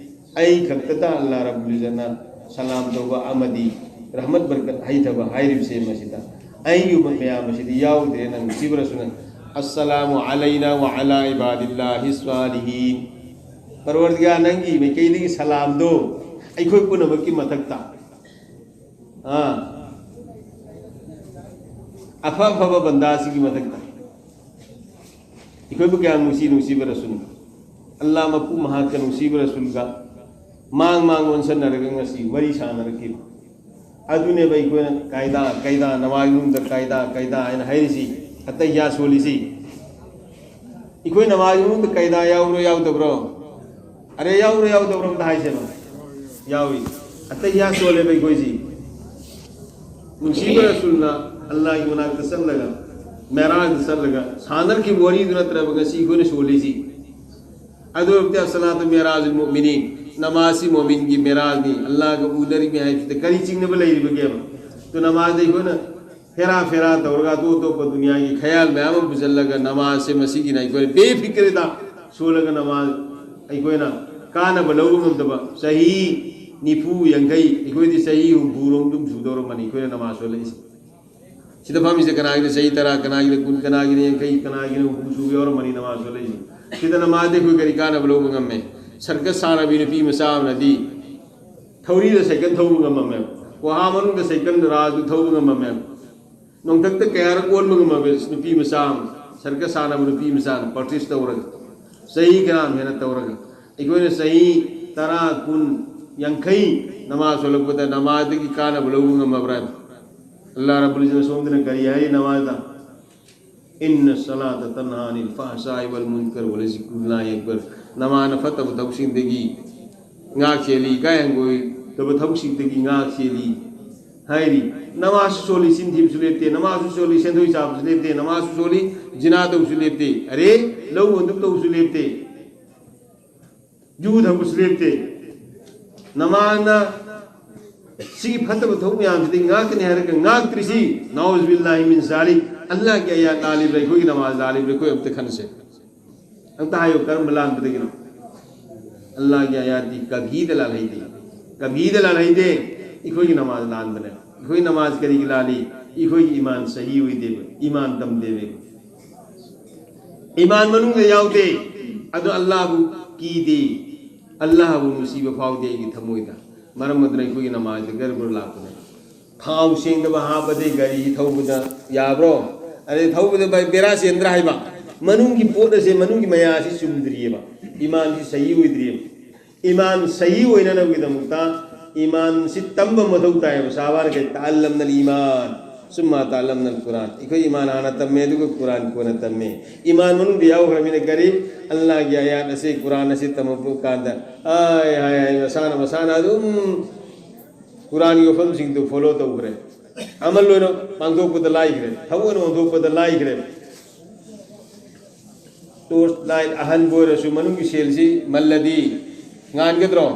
ꯑꯩ ꯈꯛꯇꯗ ꯑꯜꯂꯥꯍ ꯔꯕꯨꯜ ꯏꯖ꯭ꯖꯠꯅ ꯁꯂꯥꯝ ꯇꯧꯕ ꯑꯃꯗꯤ ꯔꯍꯃꯠ ꯕꯔꯀꯠ ꯍꯩꯊꯕ ꯍꯥꯏꯔꯤꯕꯁꯦ, ꯃꯁꯤꯗ ꯑꯩꯒꯤ ꯎꯃꯠ ꯃꯌꯥꯝ ꯑꯁꯤꯗꯤ ꯌꯥꯎꯗ꯭ꯔꯦ꯫ ꯅꯪ ꯅꯨꯡꯁꯤꯕ ꯔꯁꯨꯜꯅ, "ꯑꯁꯁꯂꯥꯃꯨ ꯑꯂꯩꯅꯥ ꯋ ꯑꯂꯥ ꯏꯕꯥꯗꯤꯜꯂꯥꯍꯤ ꯁꯥꯂꯤꯍꯤꯟ"꯫ ꯄꯔꯋꯔꯗꯤꯒꯥꯔ, ꯅꯪꯒꯤ ꯃꯥꯏꯀꯩꯗꯒꯤ ꯁꯂꯥꯝꯗꯣ ꯑꯩꯈꯣꯏ ꯄꯨꯝꯅꯃꯛꯀꯤ ꯃꯊꯛꯇ, ꯑꯥ, ꯑꯐ ꯑꯐꯕ ꯕꯟꯗꯥꯁꯤꯒꯤ ꯃꯊꯛꯇ꯫ ꯑꯩꯈꯣꯏꯕꯨ ꯀꯌꯥꯝ ꯅꯨꯡꯁꯤ, ꯅꯨꯡꯁꯤꯕ ꯔꯁꯨꯜ꯫ ꯑꯜꯂꯥꯍ ꯃꯄꯨ ꯃꯍꯥꯛꯀ ꯅꯨꯡꯁꯤꯕ ꯔꯁꯨꯜꯒ ꯃꯥꯡ ꯃꯥꯡ ꯑꯣꯟꯁꯟꯅꯔꯒ ꯉꯁꯤ ꯋꯥꯔꯤ ꯁꯥꯟꯅꯔꯛꯈꯤꯕ꯫ ꯑꯗꯨꯅꯦꯕ ꯑꯩꯈꯣꯏꯅ ꯀꯥꯏꯗꯥ, ꯀꯥꯏꯗꯥ, ꯅꯃꯥꯖ ꯃꯅꯨꯡꯗ ꯀꯥꯏꯗꯥ, ꯀꯥꯏꯗꯥ ꯍꯥꯏꯅ ꯍꯥꯏꯔꯤꯁꯤ꯫ ꯑꯇꯩꯌꯥ ꯁꯣꯜꯂꯤꯁꯤ꯫ ꯑꯩꯈꯣꯏ ꯅꯃꯥꯖ ꯃꯅꯨꯡꯗ ꯀꯥꯏꯗꯥ ꯌꯥꯎꯕ꯭ꯔꯣ, ꯌꯥꯎꯗꯕ꯭ꯔꯣ? ꯑꯔꯦ, ꯌꯥꯎꯕ꯭ꯔꯣ, ꯌꯥꯎꯗꯕ꯭ꯔꯣ ꯑꯝꯇ ꯍꯥꯏꯁꯦꯕ꯫ ꯌꯥꯎꯏ꯫ ꯑꯇꯩꯌꯥ ꯁꯣꯜꯂꯦꯕ ꯑꯩꯈꯣꯏꯁꯤ꯫ ꯅꯨꯡꯁꯤꯕ ꯔꯁꯨꯜꯅ ꯑꯜꯂꯥꯍꯒꯤ ꯃꯅꯥꯛꯇ ꯆꯠꯂꯒ, ꯃꯦꯔꯥꯖꯇ ꯆꯠꯂꯒ ꯁꯥꯟꯅꯔꯛꯈꯤꯕ ꯋꯥꯔꯤꯗꯨ ꯅꯠꯇ꯭ꯔꯕ ꯉꯁꯤ ꯑꯩꯈꯣꯏꯅ ꯁꯣꯜꯂꯤꯁꯤ? ꯑꯗꯨ ꯑꯣꯏꯔꯕꯗꯤ "ꯑꯁꯁꯂꯥꯇꯨ ꯃꯤꯔꯥꯖꯨꯜ ꯃꯨꯑꯃꯤꯅꯤꯟ", ꯅꯃꯥꯖꯁꯤ ꯃꯣꯃꯤꯟꯒꯤ ꯃꯦꯔꯥꯖꯅꯤ, ꯑꯜꯂꯥꯍꯒ ꯎꯅꯔꯤꯕꯅꯤ ꯍꯥꯏꯕꯁꯤꯗ ꯀꯔꯤ ꯆꯤꯡꯅꯕ ꯂꯩꯔꯤꯕꯒꯦꯕ? ꯑꯗꯨ ꯅꯃꯥꯖꯗ ꯑꯩꯈꯣꯏꯅ ꯐꯦꯔꯥ ꯐꯦꯔꯥ ꯇꯧꯔꯒ ꯑꯇꯣꯞ ꯑꯇꯣꯞꯄ ꯗꯨꯅꯤꯌꯥꯒꯤ ꯈꯌꯥꯜ ꯃꯌꯥꯝ ꯑꯃ ꯄꯨꯁꯤꯜꯂꯒ ꯅꯃꯥꯖꯁꯦ ꯃꯁꯤꯒꯤꯅ ꯑꯩꯈꯣꯏꯅ ꯕꯦꯐꯤꯀꯔꯗ ꯁꯣꯜꯂꯒ ꯅꯃꯥꯖ ꯑꯩꯈꯣꯏꯅ ꯀꯥꯟꯅꯕ ꯂꯧꯕ ꯉꯝꯗꯕ, ꯆꯍꯤ ꯅꯤꯐꯨ, ꯌꯥꯡꯈꯩ, ꯑꯩꯈꯣꯏꯗꯤ ꯆꯍꯤ ꯍꯨꯝꯐꯨ ꯔꯣꯝ ꯑꯗꯨꯝ ꯁꯨꯗꯧꯔꯝꯃꯅꯤ ꯑꯩꯈꯣꯏꯅ ꯅꯃꯥꯖ ꯁꯣꯜꯂꯛꯏꯁꯦ꯫ ꯁꯤꯗ ꯐꯝꯃꯤꯁꯦ ꯀꯅꯥꯒꯤꯅ ꯆꯍꯤ ꯇꯔꯥ, ꯀꯅꯥꯒꯤꯅ ꯀꯨꯟ, ꯀꯅꯥꯒꯤꯅ ꯌꯥꯡꯈꯩ, ꯀꯅꯥꯒꯤꯅ ꯍꯨꯝꯐꯨ ꯁꯨꯕ ꯌꯥꯎꯔꯝꯃꯅꯤ ꯅꯃꯥꯖ ꯁꯣꯜꯂꯛꯏꯁꯦ꯫ ꯁꯤꯗ ꯅꯃꯥꯖꯗꯤ ꯑꯩꯈꯣꯏ ꯀꯔꯤ ꯀꯥꯟꯅꯕ ꯂꯧꯕ ꯉꯝꯃꯦ? ꯁꯔꯀꯁ ꯁꯥꯟꯅꯕꯤ ꯅꯨꯄꯤ ꯃꯆꯥ ꯑꯃꯅꯗꯤ ꯊꯧꯔꯤꯗ ꯁꯥꯏꯀꯜ ꯊꯧꯕ ꯉꯝꯃꯝꯃꯦ, ꯀꯣꯍꯥ ꯃꯅꯨꯡꯗ ꯁꯥꯏꯀꯜ ꯔꯥꯗꯨ ꯊꯧꯕ ꯉꯝꯃꯝꯃꯦ, ꯅꯣꯡꯊꯛꯇ ꯀꯌꯥꯔꯛ ꯑꯣꯟꯕ ꯉꯝꯃꯝꯃꯦ ꯅꯨꯄꯤ ꯃꯆꯥ ꯑꯃ, ꯁꯔꯀꯁ ꯁꯥꯟꯅꯕ ꯅꯨꯄꯤ ꯃꯆꯥꯅ ꯄ꯭ꯔꯦꯛꯇꯤꯁ ꯇꯧꯔꯒ, ꯆꯍꯤ ꯀꯌꯥꯝ ꯍꯦꯟꯅ ꯇꯧꯔꯒ꯫ ꯑꯩꯈꯣꯏꯅ ꯆꯍꯤ ꯇꯔꯥ, ꯀꯨꯟ, ꯌꯥꯡꯈꯩ ꯅꯃꯥꯖ ꯁꯣꯜꯂꯛꯄꯗ ꯅꯃꯥꯖꯗꯒꯤ ꯀꯥꯟꯅꯕ ꯂꯧꯕ ꯉꯝꯃꯕ꯭ꯔꯥ? ꯑꯜꯂꯥꯍ ꯔꯕꯨꯜ ꯏꯖ꯭ꯖꯠꯅ ꯁꯣꯝꯗꯅ ꯀꯔꯤ ꯍꯥꯏꯔꯤ ꯅꯃꯥꯖꯗ? "ꯏꯟꯅ ꯁꯂꯥꯇ ꯇꯟꯍꯥ ꯑꯅꯤꯜ ꯐꯍꯁꯥꯏ ꯋꯜ ꯃꯨꯟꯀꯔ ꯋꯂ ꯖꯤꯀ꯭ꯔꯨꯜꯂꯥꯍꯤ ꯑꯛꯕꯔ"꯫ ꯅꯃꯥꯖꯅ ꯐꯠꯇꯕ ꯊꯕꯛꯁꯤꯡꯗꯒꯤ ꯉꯥꯛ ꯁꯦꯜꯂꯤ, ꯏꯀꯥꯏ ꯍꯪꯒꯣꯏꯗꯕ ꯊꯕꯛꯁꯤꯡꯗꯒꯤ ꯉꯥꯛ ꯁꯦꯜꯂꯤ ꯍꯥꯏꯔꯤ꯫ ꯅꯃꯥꯖꯁꯨ ꯁꯣꯜꯂꯤ, ꯆꯤꯟ ꯊꯤꯕꯁꯨ ꯂꯦꯞꯇꯦ, ꯅꯃꯥꯖꯁꯨ ꯁꯣꯜꯂꯤ, ꯁꯦꯟꯗꯣꯏ ꯆꯥꯕꯁꯨ ꯂꯦꯞꯇꯦ, ꯅꯃꯥꯖꯁꯨ ꯁꯣꯜꯂꯤ, ꯖꯤꯅꯥ ꯇꯧꯕꯁꯨ ꯂꯦꯞꯇꯦ, ꯑꯔꯦ, ꯂꯧ ꯍꯟꯗꯨꯞ ꯇꯧꯕꯁꯨ ꯂꯦꯞꯇꯦ, ꯌꯨ ꯊꯛꯄꯁꯨ ꯂꯦꯞꯇꯦ꯫ ꯅꯃꯥꯖꯅ ꯁꯤꯒꯤ ꯐꯠꯇꯕ ꯊꯕꯛ ꯃꯌꯥꯝꯁꯤꯗꯤ ꯉꯥꯛꯀꯅꯤ ꯍꯥꯏꯔꯒ ꯉꯥꯛꯇ꯭ꯔꯤꯁꯤ, ꯅꯥꯎꯖꯨꯕꯤꯜꯂꯥꯍꯤ ꯃꯤꯟ ꯖꯥꯂꯤꯛ, ꯑꯜꯂꯥꯍꯒꯤ ꯑꯌꯥꯠ ꯂꯥꯜꯂꯤꯕ꯭ꯔꯥ, ꯑꯩꯈꯣꯏꯒꯤ ꯅꯃꯥꯖ ꯂꯥꯜꯂꯤꯕ꯭ꯔꯥ, ꯑꯩꯈꯣꯏ ꯑꯝꯇ ꯈꯟꯁꯦ꯫ ꯑꯝꯇ ꯍꯥꯏꯌꯨ, ꯀꯔꯝꯕ ꯂꯥꯟꯕꯗꯒꯤꯅꯣ? ꯑꯜꯂꯥꯍꯒꯤ ꯑꯌꯥꯠꯇꯤ ꯀꯕꯤꯗ ꯂꯥꯜꯍꯩꯗꯦ, ꯀꯕꯤꯗ ꯂꯥꯜꯍꯩꯗꯦ꯫ ꯑꯩꯈꯣꯏꯒꯤ ꯅꯃꯥꯖ ꯂꯥꯟꯕꯅꯦ꯫ ꯑꯩꯈꯣꯏ ꯅꯃꯥꯖ ꯀꯔꯤꯒꯤ ꯂꯥꯜꯂꯤ? ꯑꯩꯈꯣꯏꯒꯤ ꯏꯃꯥꯟ ꯁꯍꯤ ꯑꯣꯏꯗꯦꯕ, ꯏꯃꯥꯟ ꯇꯝꯗꯦꯕ꯫ ꯏꯃꯥꯟ ꯃꯅꯨꯡꯗ ꯌꯥꯎꯗꯦ꯫ ꯑꯗꯣ ꯑꯜꯂꯥꯍꯕꯨ ꯀꯤꯗꯦ, ꯑꯜꯂꯥꯍꯕꯨ ꯅꯨꯡꯁꯤꯕ ꯐꯥꯎꯗꯦ ꯑꯩꯒꯤ ꯊꯃꯣꯏꯗ꯫ ꯃꯔꯝ ꯑꯗꯨꯅ ꯑꯩꯈꯣꯏꯒꯤ ꯅꯃꯥꯖꯗ ꯒꯔꯕꯔ ꯂꯥꯛꯄꯅꯦ꯫ ꯊꯥꯎ ꯁꯦꯡꯗꯕ ꯍꯥꯞꯄꯗꯤ ꯒꯥꯔꯤ ꯊꯧꯕꯗ ꯌꯥꯕ꯭ꯔꯣ? ꯑꯗꯩ ꯊꯧꯕꯗ ꯕꯦꯔꯥ ꯆꯦꯟꯗ꯭ꯔꯥ ꯍꯥꯏꯕ? ꯃꯅꯨꯡꯒꯤ ꯄꯣꯠ ꯑꯁꯦ, ꯃꯅꯨꯡꯒꯤ ꯃꯌꯥ ꯑꯁꯤ ꯆꯨꯝꯗ꯭ꯔꯤꯑꯕ, ꯏꯃꯥꯟꯁꯤ ꯁꯍꯤ ꯑꯣꯏꯗ꯭ꯔꯤꯑꯕ꯫ ꯏꯃꯥꯟ ꯁꯍꯤ ꯑꯣꯏꯅꯅꯕꯒꯤꯗꯃꯛꯇ ꯏꯃꯥꯟꯁꯤ ꯇꯝꯕ ꯃꯊꯧ ꯇꯥꯏꯌꯦꯕ꯫ ꯁꯍꯥꯕꯥꯅ ꯀꯩ, "ꯇꯥꯜꯂꯝꯅ ꯏꯃꯥꯟ, ꯁꯨꯝꯃ ꯇꯥꯜꯂꯝꯅ ꯀꯨꯔꯥꯟ"꯫ ꯑꯩꯈꯣꯏ ꯏꯃꯥꯟ ꯍꯥꯟꯅ ꯇꯝꯃꯦ, ꯑꯗꯨꯒ ꯀꯨꯔꯥꯟ ꯀꯣꯟꯅ ꯇꯝꯃꯦ꯫ ꯏꯃꯥꯟ ꯃꯅꯨꯡꯗ ꯌꯥꯎꯈ꯭ꯔꯕꯅꯤꯅ ꯀꯔꯤ? ꯑꯜꯂꯥꯍꯒꯤ ꯑꯌꯥꯠ ꯑꯁꯤ, ꯀꯨꯔꯥꯟ ꯑꯁꯤ ꯇꯝꯃꯛꯄ ꯀꯥꯟꯗ, ꯑꯩ, ꯍꯥꯏ, ꯍꯥꯏ, ꯃꯁꯥꯅ, ꯃꯁꯥꯅ ꯑꯗꯨꯝ ꯀꯨꯔꯥꯟꯒꯤ ꯋꯥꯐꯝꯁꯤꯡꯗꯨ ꯐꯣꯂꯣ ꯇꯧꯈ꯭ꯔꯦ꯫ ꯑꯃꯜ ꯑꯣꯏꯅ ꯄꯥꯡꯊꯣꯛꯄꯗ ꯂꯥꯏꯈ꯭ꯔꯦ, ꯊꯕꯛ ꯑꯣꯏꯅ ꯑꯣꯟꯊꯣꯛꯄꯗ ꯂꯥꯏꯈ꯭ꯔꯦ꯫ ꯇꯣꯔꯆ ꯂꯥꯏꯠ ꯑꯍꯟꯕ ꯑꯣꯏꯔꯁꯨ ꯃꯅꯨꯡꯒꯤ ꯁꯦꯜꯁꯤ ꯃꯜꯂꯗꯤ ꯉꯥꯟꯒꯗ꯭ꯔꯣ?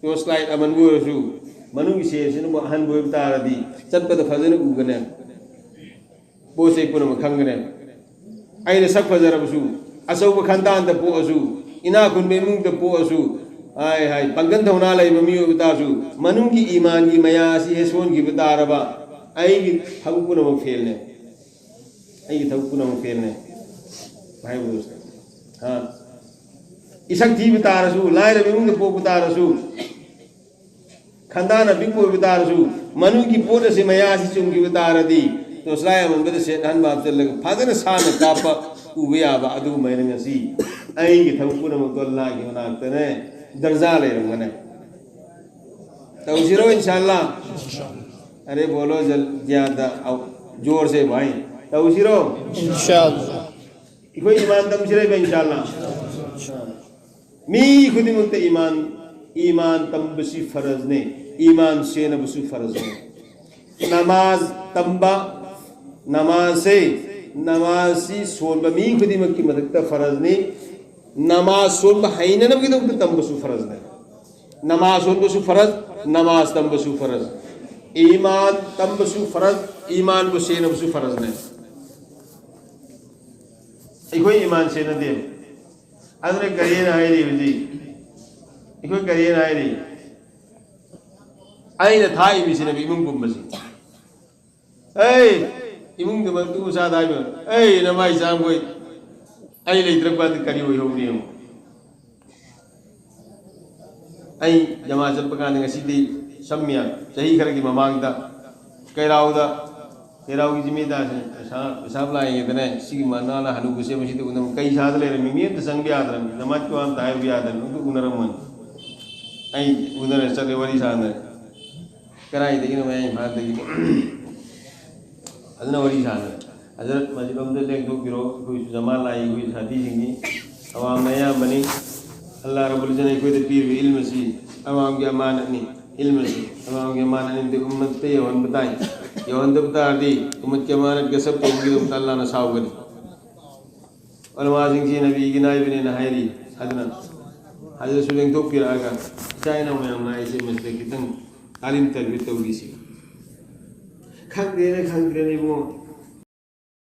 ꯇꯣꯔꯆ ꯂꯥꯏꯠ ꯑꯃꯟꯕ ꯑꯣꯏꯔꯁꯨ ꯃꯅꯨꯡꯒꯤ ꯁꯦꯜꯁꯤꯅꯕꯨ ꯑꯍꯟꯕ ꯑꯣꯏꯕ ꯇꯥꯔꯗꯤ ꯆꯠꯄꯗ ꯐꯖꯅ ꯎꯒꯅꯦ, ꯄꯣꯠ ꯆꯩ ꯄꯨꯝꯅꯃꯛ ꯈꯪꯒꯅꯦ꯫ ꯑꯩꯅ ꯁꯛ ꯐꯖꯔꯕꯁꯨ, ꯑꯆꯧꯕ ꯈꯟꯗꯥꯟꯗ ꯄꯣꯛꯑꯁꯨ, ꯏꯅꯥꯛ ꯈꯨꯟꯕ ꯏꯃꯨꯡꯗ ꯄꯣꯛꯑꯁꯨ, ꯍꯥꯏ ꯍꯥꯏ, ꯄꯥꯡꯒꯜ ꯊꯧꯅꯥ ꯂꯩꯕ ꯃꯤꯑꯣꯏꯕ ꯇꯥꯔꯁꯨ, ꯃꯅꯨꯡꯒꯤ ꯏꯃꯥꯟꯒꯤ ꯃꯌꯥ ꯑꯁꯤ ꯍꯦꯛ ꯁꯣꯟꯈꯤꯕ ꯇꯥꯔꯕ, ꯑꯩꯒꯤ ꯊꯕꯛ ꯄꯨꯝꯅꯃꯛ ꯐꯦꯜꯅꯦ꯫ ꯑꯩꯒꯤ ꯊꯕꯛ ꯄꯨꯝꯅꯃꯛ ꯐꯦꯜꯅꯦ꯫ ꯍꯥꯏꯕꯗꯨ, ꯍꯥ? ꯏꯁꯛ ꯊꯤꯕ ꯇꯥꯔꯁꯨ, ꯂꯥꯏꯔꯕ ꯏꯃꯨꯡꯗ ꯄꯣꯛꯄ ꯇꯥꯔꯁꯨ, ꯈꯟꯗꯥꯅ ꯄꯤꯛꯄ ꯑꯣꯏꯕ ꯇꯥꯔꯁꯨ, ꯃꯅꯨꯡꯒꯤ ꯄꯣꯠ ꯑꯁꯤ ꯃꯌꯥ ꯑꯁꯤ ꯆꯨꯝꯈꯤꯕ ꯇꯥꯔꯗꯤ, ꯇꯣꯁꯂꯥꯏ ꯑꯃꯟꯕꯗ ꯁꯦꯠ ꯑꯍꯟꯕ ꯍꯥꯞꯆꯤꯜꯂꯒ ꯐꯖꯅ ꯁꯥꯟꯅ ꯀꯥꯞꯄ ꯎꯕ ꯌꯥꯕ ꯑꯗꯨꯒꯨꯝꯕ ꯑꯩꯅ ꯉꯁꯤ ꯑꯩꯒꯤ ꯊꯕꯛ ꯄꯨꯝꯅꯃꯛꯇꯣ ꯑꯜꯂꯥꯍꯒꯤ ꯃꯅꯥꯛꯇꯅꯦ ꯗꯔꯖꯥ ꯂꯩꯔꯝꯒꯅꯤ꯫ ꯇꯧꯁꯤꯔꯣ, ꯏꯟꯁꯥꯜꯂꯥ? ꯑꯔꯦ ꯕꯣꯂꯣ ꯖꯜ ꯖꯤꯌꯥꯗ ꯑꯧ, ꯖꯣꯔ ꯁꯦ ꯚꯥꯏ꯫ ꯇꯧꯁꯤꯔꯣ? ꯏꯟꯁꯥꯜꯂꯥ꯫ ꯑꯩꯈꯣꯏ ꯏꯃꯥꯟ ꯇꯝꯁꯤꯔ ꯏꯕ, ꯏꯟꯁꯥꯜꯂꯥ? ꯃꯤ ꯈꯨꯗꯤꯡꯃꯛꯇ ꯏꯃꯥꯟ, ꯏꯃꯥꯟ ꯇꯝꯕꯁꯤ ꯐꯔꯖꯅꯦ, ꯏꯃꯥꯟ ꯁꯦꯟꯅꯕꯁꯨ ꯐꯔꯖꯅꯦ꯫ ꯅꯃꯥꯖ ꯇꯝꯕ, ꯅꯃꯥꯖꯁꯦ, ꯅꯃꯥꯖꯁꯤ ꯁꯣꯟꯕ ꯃꯤ ꯈꯨꯗꯤꯡꯃꯛꯀꯤ ꯃꯊꯛꯇ ꯐꯔꯖꯅꯤ꯫ ꯅꯃꯥꯖ ꯁꯣꯟꯕ ꯍꯩꯅꯅꯕꯒꯤꯗꯃꯛꯇ ꯇꯝꯕꯁꯨ ꯐꯔꯖꯅꯦ꯫ ꯅꯃꯥꯖ ꯁꯣꯟꯕꯁꯨ ꯐꯔꯖ, ꯅꯃꯥꯖ ꯇꯝꯕꯁꯨ ꯐꯔꯖ꯫ ꯏꯃꯥꯟ ꯇꯝꯕꯁꯨ ꯐꯔꯖ, ꯏꯃꯥꯟꯕꯨ ꯁꯦꯟꯅꯕꯁꯨ ꯐꯔꯖꯅꯦ꯫ ꯑꯩꯈꯣꯏ ꯏꯃꯥꯟ ꯁꯦꯟꯅꯗꯦ꯫ ꯑꯗꯨꯅ ꯀꯔꯤꯅ ꯍꯥꯏꯔꯤ ꯍꯧꯖꯤꯛ? ꯑꯩꯈꯣꯏ ꯀꯔꯤꯅ ꯍꯥꯏꯔꯤ? ꯑꯩꯅ ꯊꯥꯛꯏ ꯃꯤꯁꯤꯅꯦꯕ ꯏꯃꯨꯡ ꯄꯨꯝꯕꯁꯤ꯫ ꯑꯩ ꯏꯃꯨꯡꯗ ꯃꯇꯨ ꯃꯆꯥꯗ ꯍꯥꯏꯕ, "ꯑꯩ ꯅꯃꯥꯏ ꯆꯥꯝꯈꯣꯏ, ꯑꯩ ꯂꯩꯇ꯭ꯔꯀꯥꯟꯗ ꯀꯔꯤ ꯑꯣꯏꯍꯧꯅꯤ ꯌꯦꯡꯉꯨ?" ꯑꯩ ꯖꯃꯥ ꯆꯠꯄ ꯀꯥꯟꯗ ꯉꯁꯤꯗꯤ ꯁꯝꯃꯤꯌꯥ ꯆꯍꯤ ꯈꯔꯒꯤ ꯃꯃꯥꯡꯗ ꯀꯩꯔꯥꯎꯗ, ꯀꯩꯔꯥꯎꯒꯤ ꯖꯤꯃꯤꯗꯥꯁꯦ ꯄꯩꯁꯥ, ꯄꯩꯁꯥ ꯂꯥꯛꯏꯉꯩꯗꯅꯦ, ꯁꯤꯒꯤ ꯃꯅꯥꯅ ꯍꯅꯨꯕꯁꯦ ꯃꯁꯤꯗ ꯎꯅꯕ ꯀꯩ ꯁꯥꯗ ꯂꯩꯔꯝꯃꯤ, ꯃꯤ ꯑꯝꯇ ꯆꯪꯕ ꯌꯥꯗ꯭ꯔꯕꯅꯤ, ꯅꯃꯥꯖꯀꯤ ꯋꯥ ꯑꯝꯇ ꯍꯥꯏꯕ ꯌꯥꯗ꯭ꯔꯕꯅꯤ, ꯑꯗꯨ ꯎꯅꯔꯝꯃꯅꯤ꯫ ꯑꯩ ꯎꯅꯔ ꯆꯠꯂꯦ, ꯋꯥꯔꯤ ꯁꯥꯟꯅꯔꯦ꯫ ꯀꯗꯥꯏꯗꯒꯤꯅꯣ ꯃꯌꯥꯡ ꯏꯝꯐꯥꯜꯗꯒꯤ꯫ ꯑꯗꯨꯅ ꯋꯥꯔꯤ ꯁꯥꯟꯅꯔꯦ꯫ ꯍꯖꯔꯠ ꯃꯁꯖꯤꯗ ꯑꯝꯗ ꯂꯦꯡꯊꯣꯛꯄꯤꯔꯣ, ꯑꯩꯈꯣꯏꯁꯨ ꯖꯃꯥ ꯂꯥꯛꯏ, ꯑꯩꯈꯣꯏ ꯁꯥꯊꯤꯁꯤꯡꯅꯤ, ꯑꯋꯥꯝꯅ ꯑꯌꯥꯝꯕꯅꯤ꯫ ꯑꯜꯂꯥ ꯔꯕꯨꯜ ꯏꯖꯠꯅ ꯑꯩꯈꯣꯏꯗ ꯄꯤꯔꯤꯕ ꯏꯜꯝ ꯑꯁꯤ ꯑꯋꯥꯝꯒꯤ ꯑꯃꯥꯅꯠꯅꯤ꯫ ꯏꯜꯝ ꯑꯁꯤ ꯑꯋꯥꯝꯒꯤ ꯑꯃꯥꯅꯠꯅꯤ, ꯑꯗꯨ ꯎꯝꯃꯠꯇ ꯌꯧꯍꯟꯕ ꯇꯥꯏ꯫ ꯌꯧꯍꯟꯗꯕ ꯇꯥꯔꯗꯤ ꯎꯝꯃꯠꯀꯤ ꯑꯃꯥꯅꯠ ꯒꯁꯞ ꯇꯧꯕꯒꯤꯗꯃꯛꯇ ꯑꯜꯂꯥꯅ ꯁꯥꯎꯒꯅꯤ꯫ ꯎꯂꯃꯥꯁꯤꯡꯁꯤ ꯅꯕꯤꯒꯤ ꯅꯥꯏꯕꯅꯦꯅ ꯍꯥꯏꯔꯤ꯫ ꯑꯗꯨꯅ ꯍꯖꯔꯠꯁꯨ ꯂꯦꯡꯊꯣꯛꯄꯤꯔꯛꯑꯒ ꯏꯆꯥ ꯏꯅꯥꯎ ꯃꯌꯥꯝ ꯂꯥꯛꯏꯁꯦ ꯃꯁꯤꯗ ꯈꯤꯇꯪ ꯇꯥꯂꯤꯝ ꯇꯔꯕꯤꯌꯠ ꯇꯧꯕꯤꯁꯤ꯫ ꯈꯪꯗ꯭ꯔꯦꯅꯦ, ꯈꯪꯗ꯭ꯔꯦꯅꯦ ꯏꯕꯨꯡꯉꯣ꯫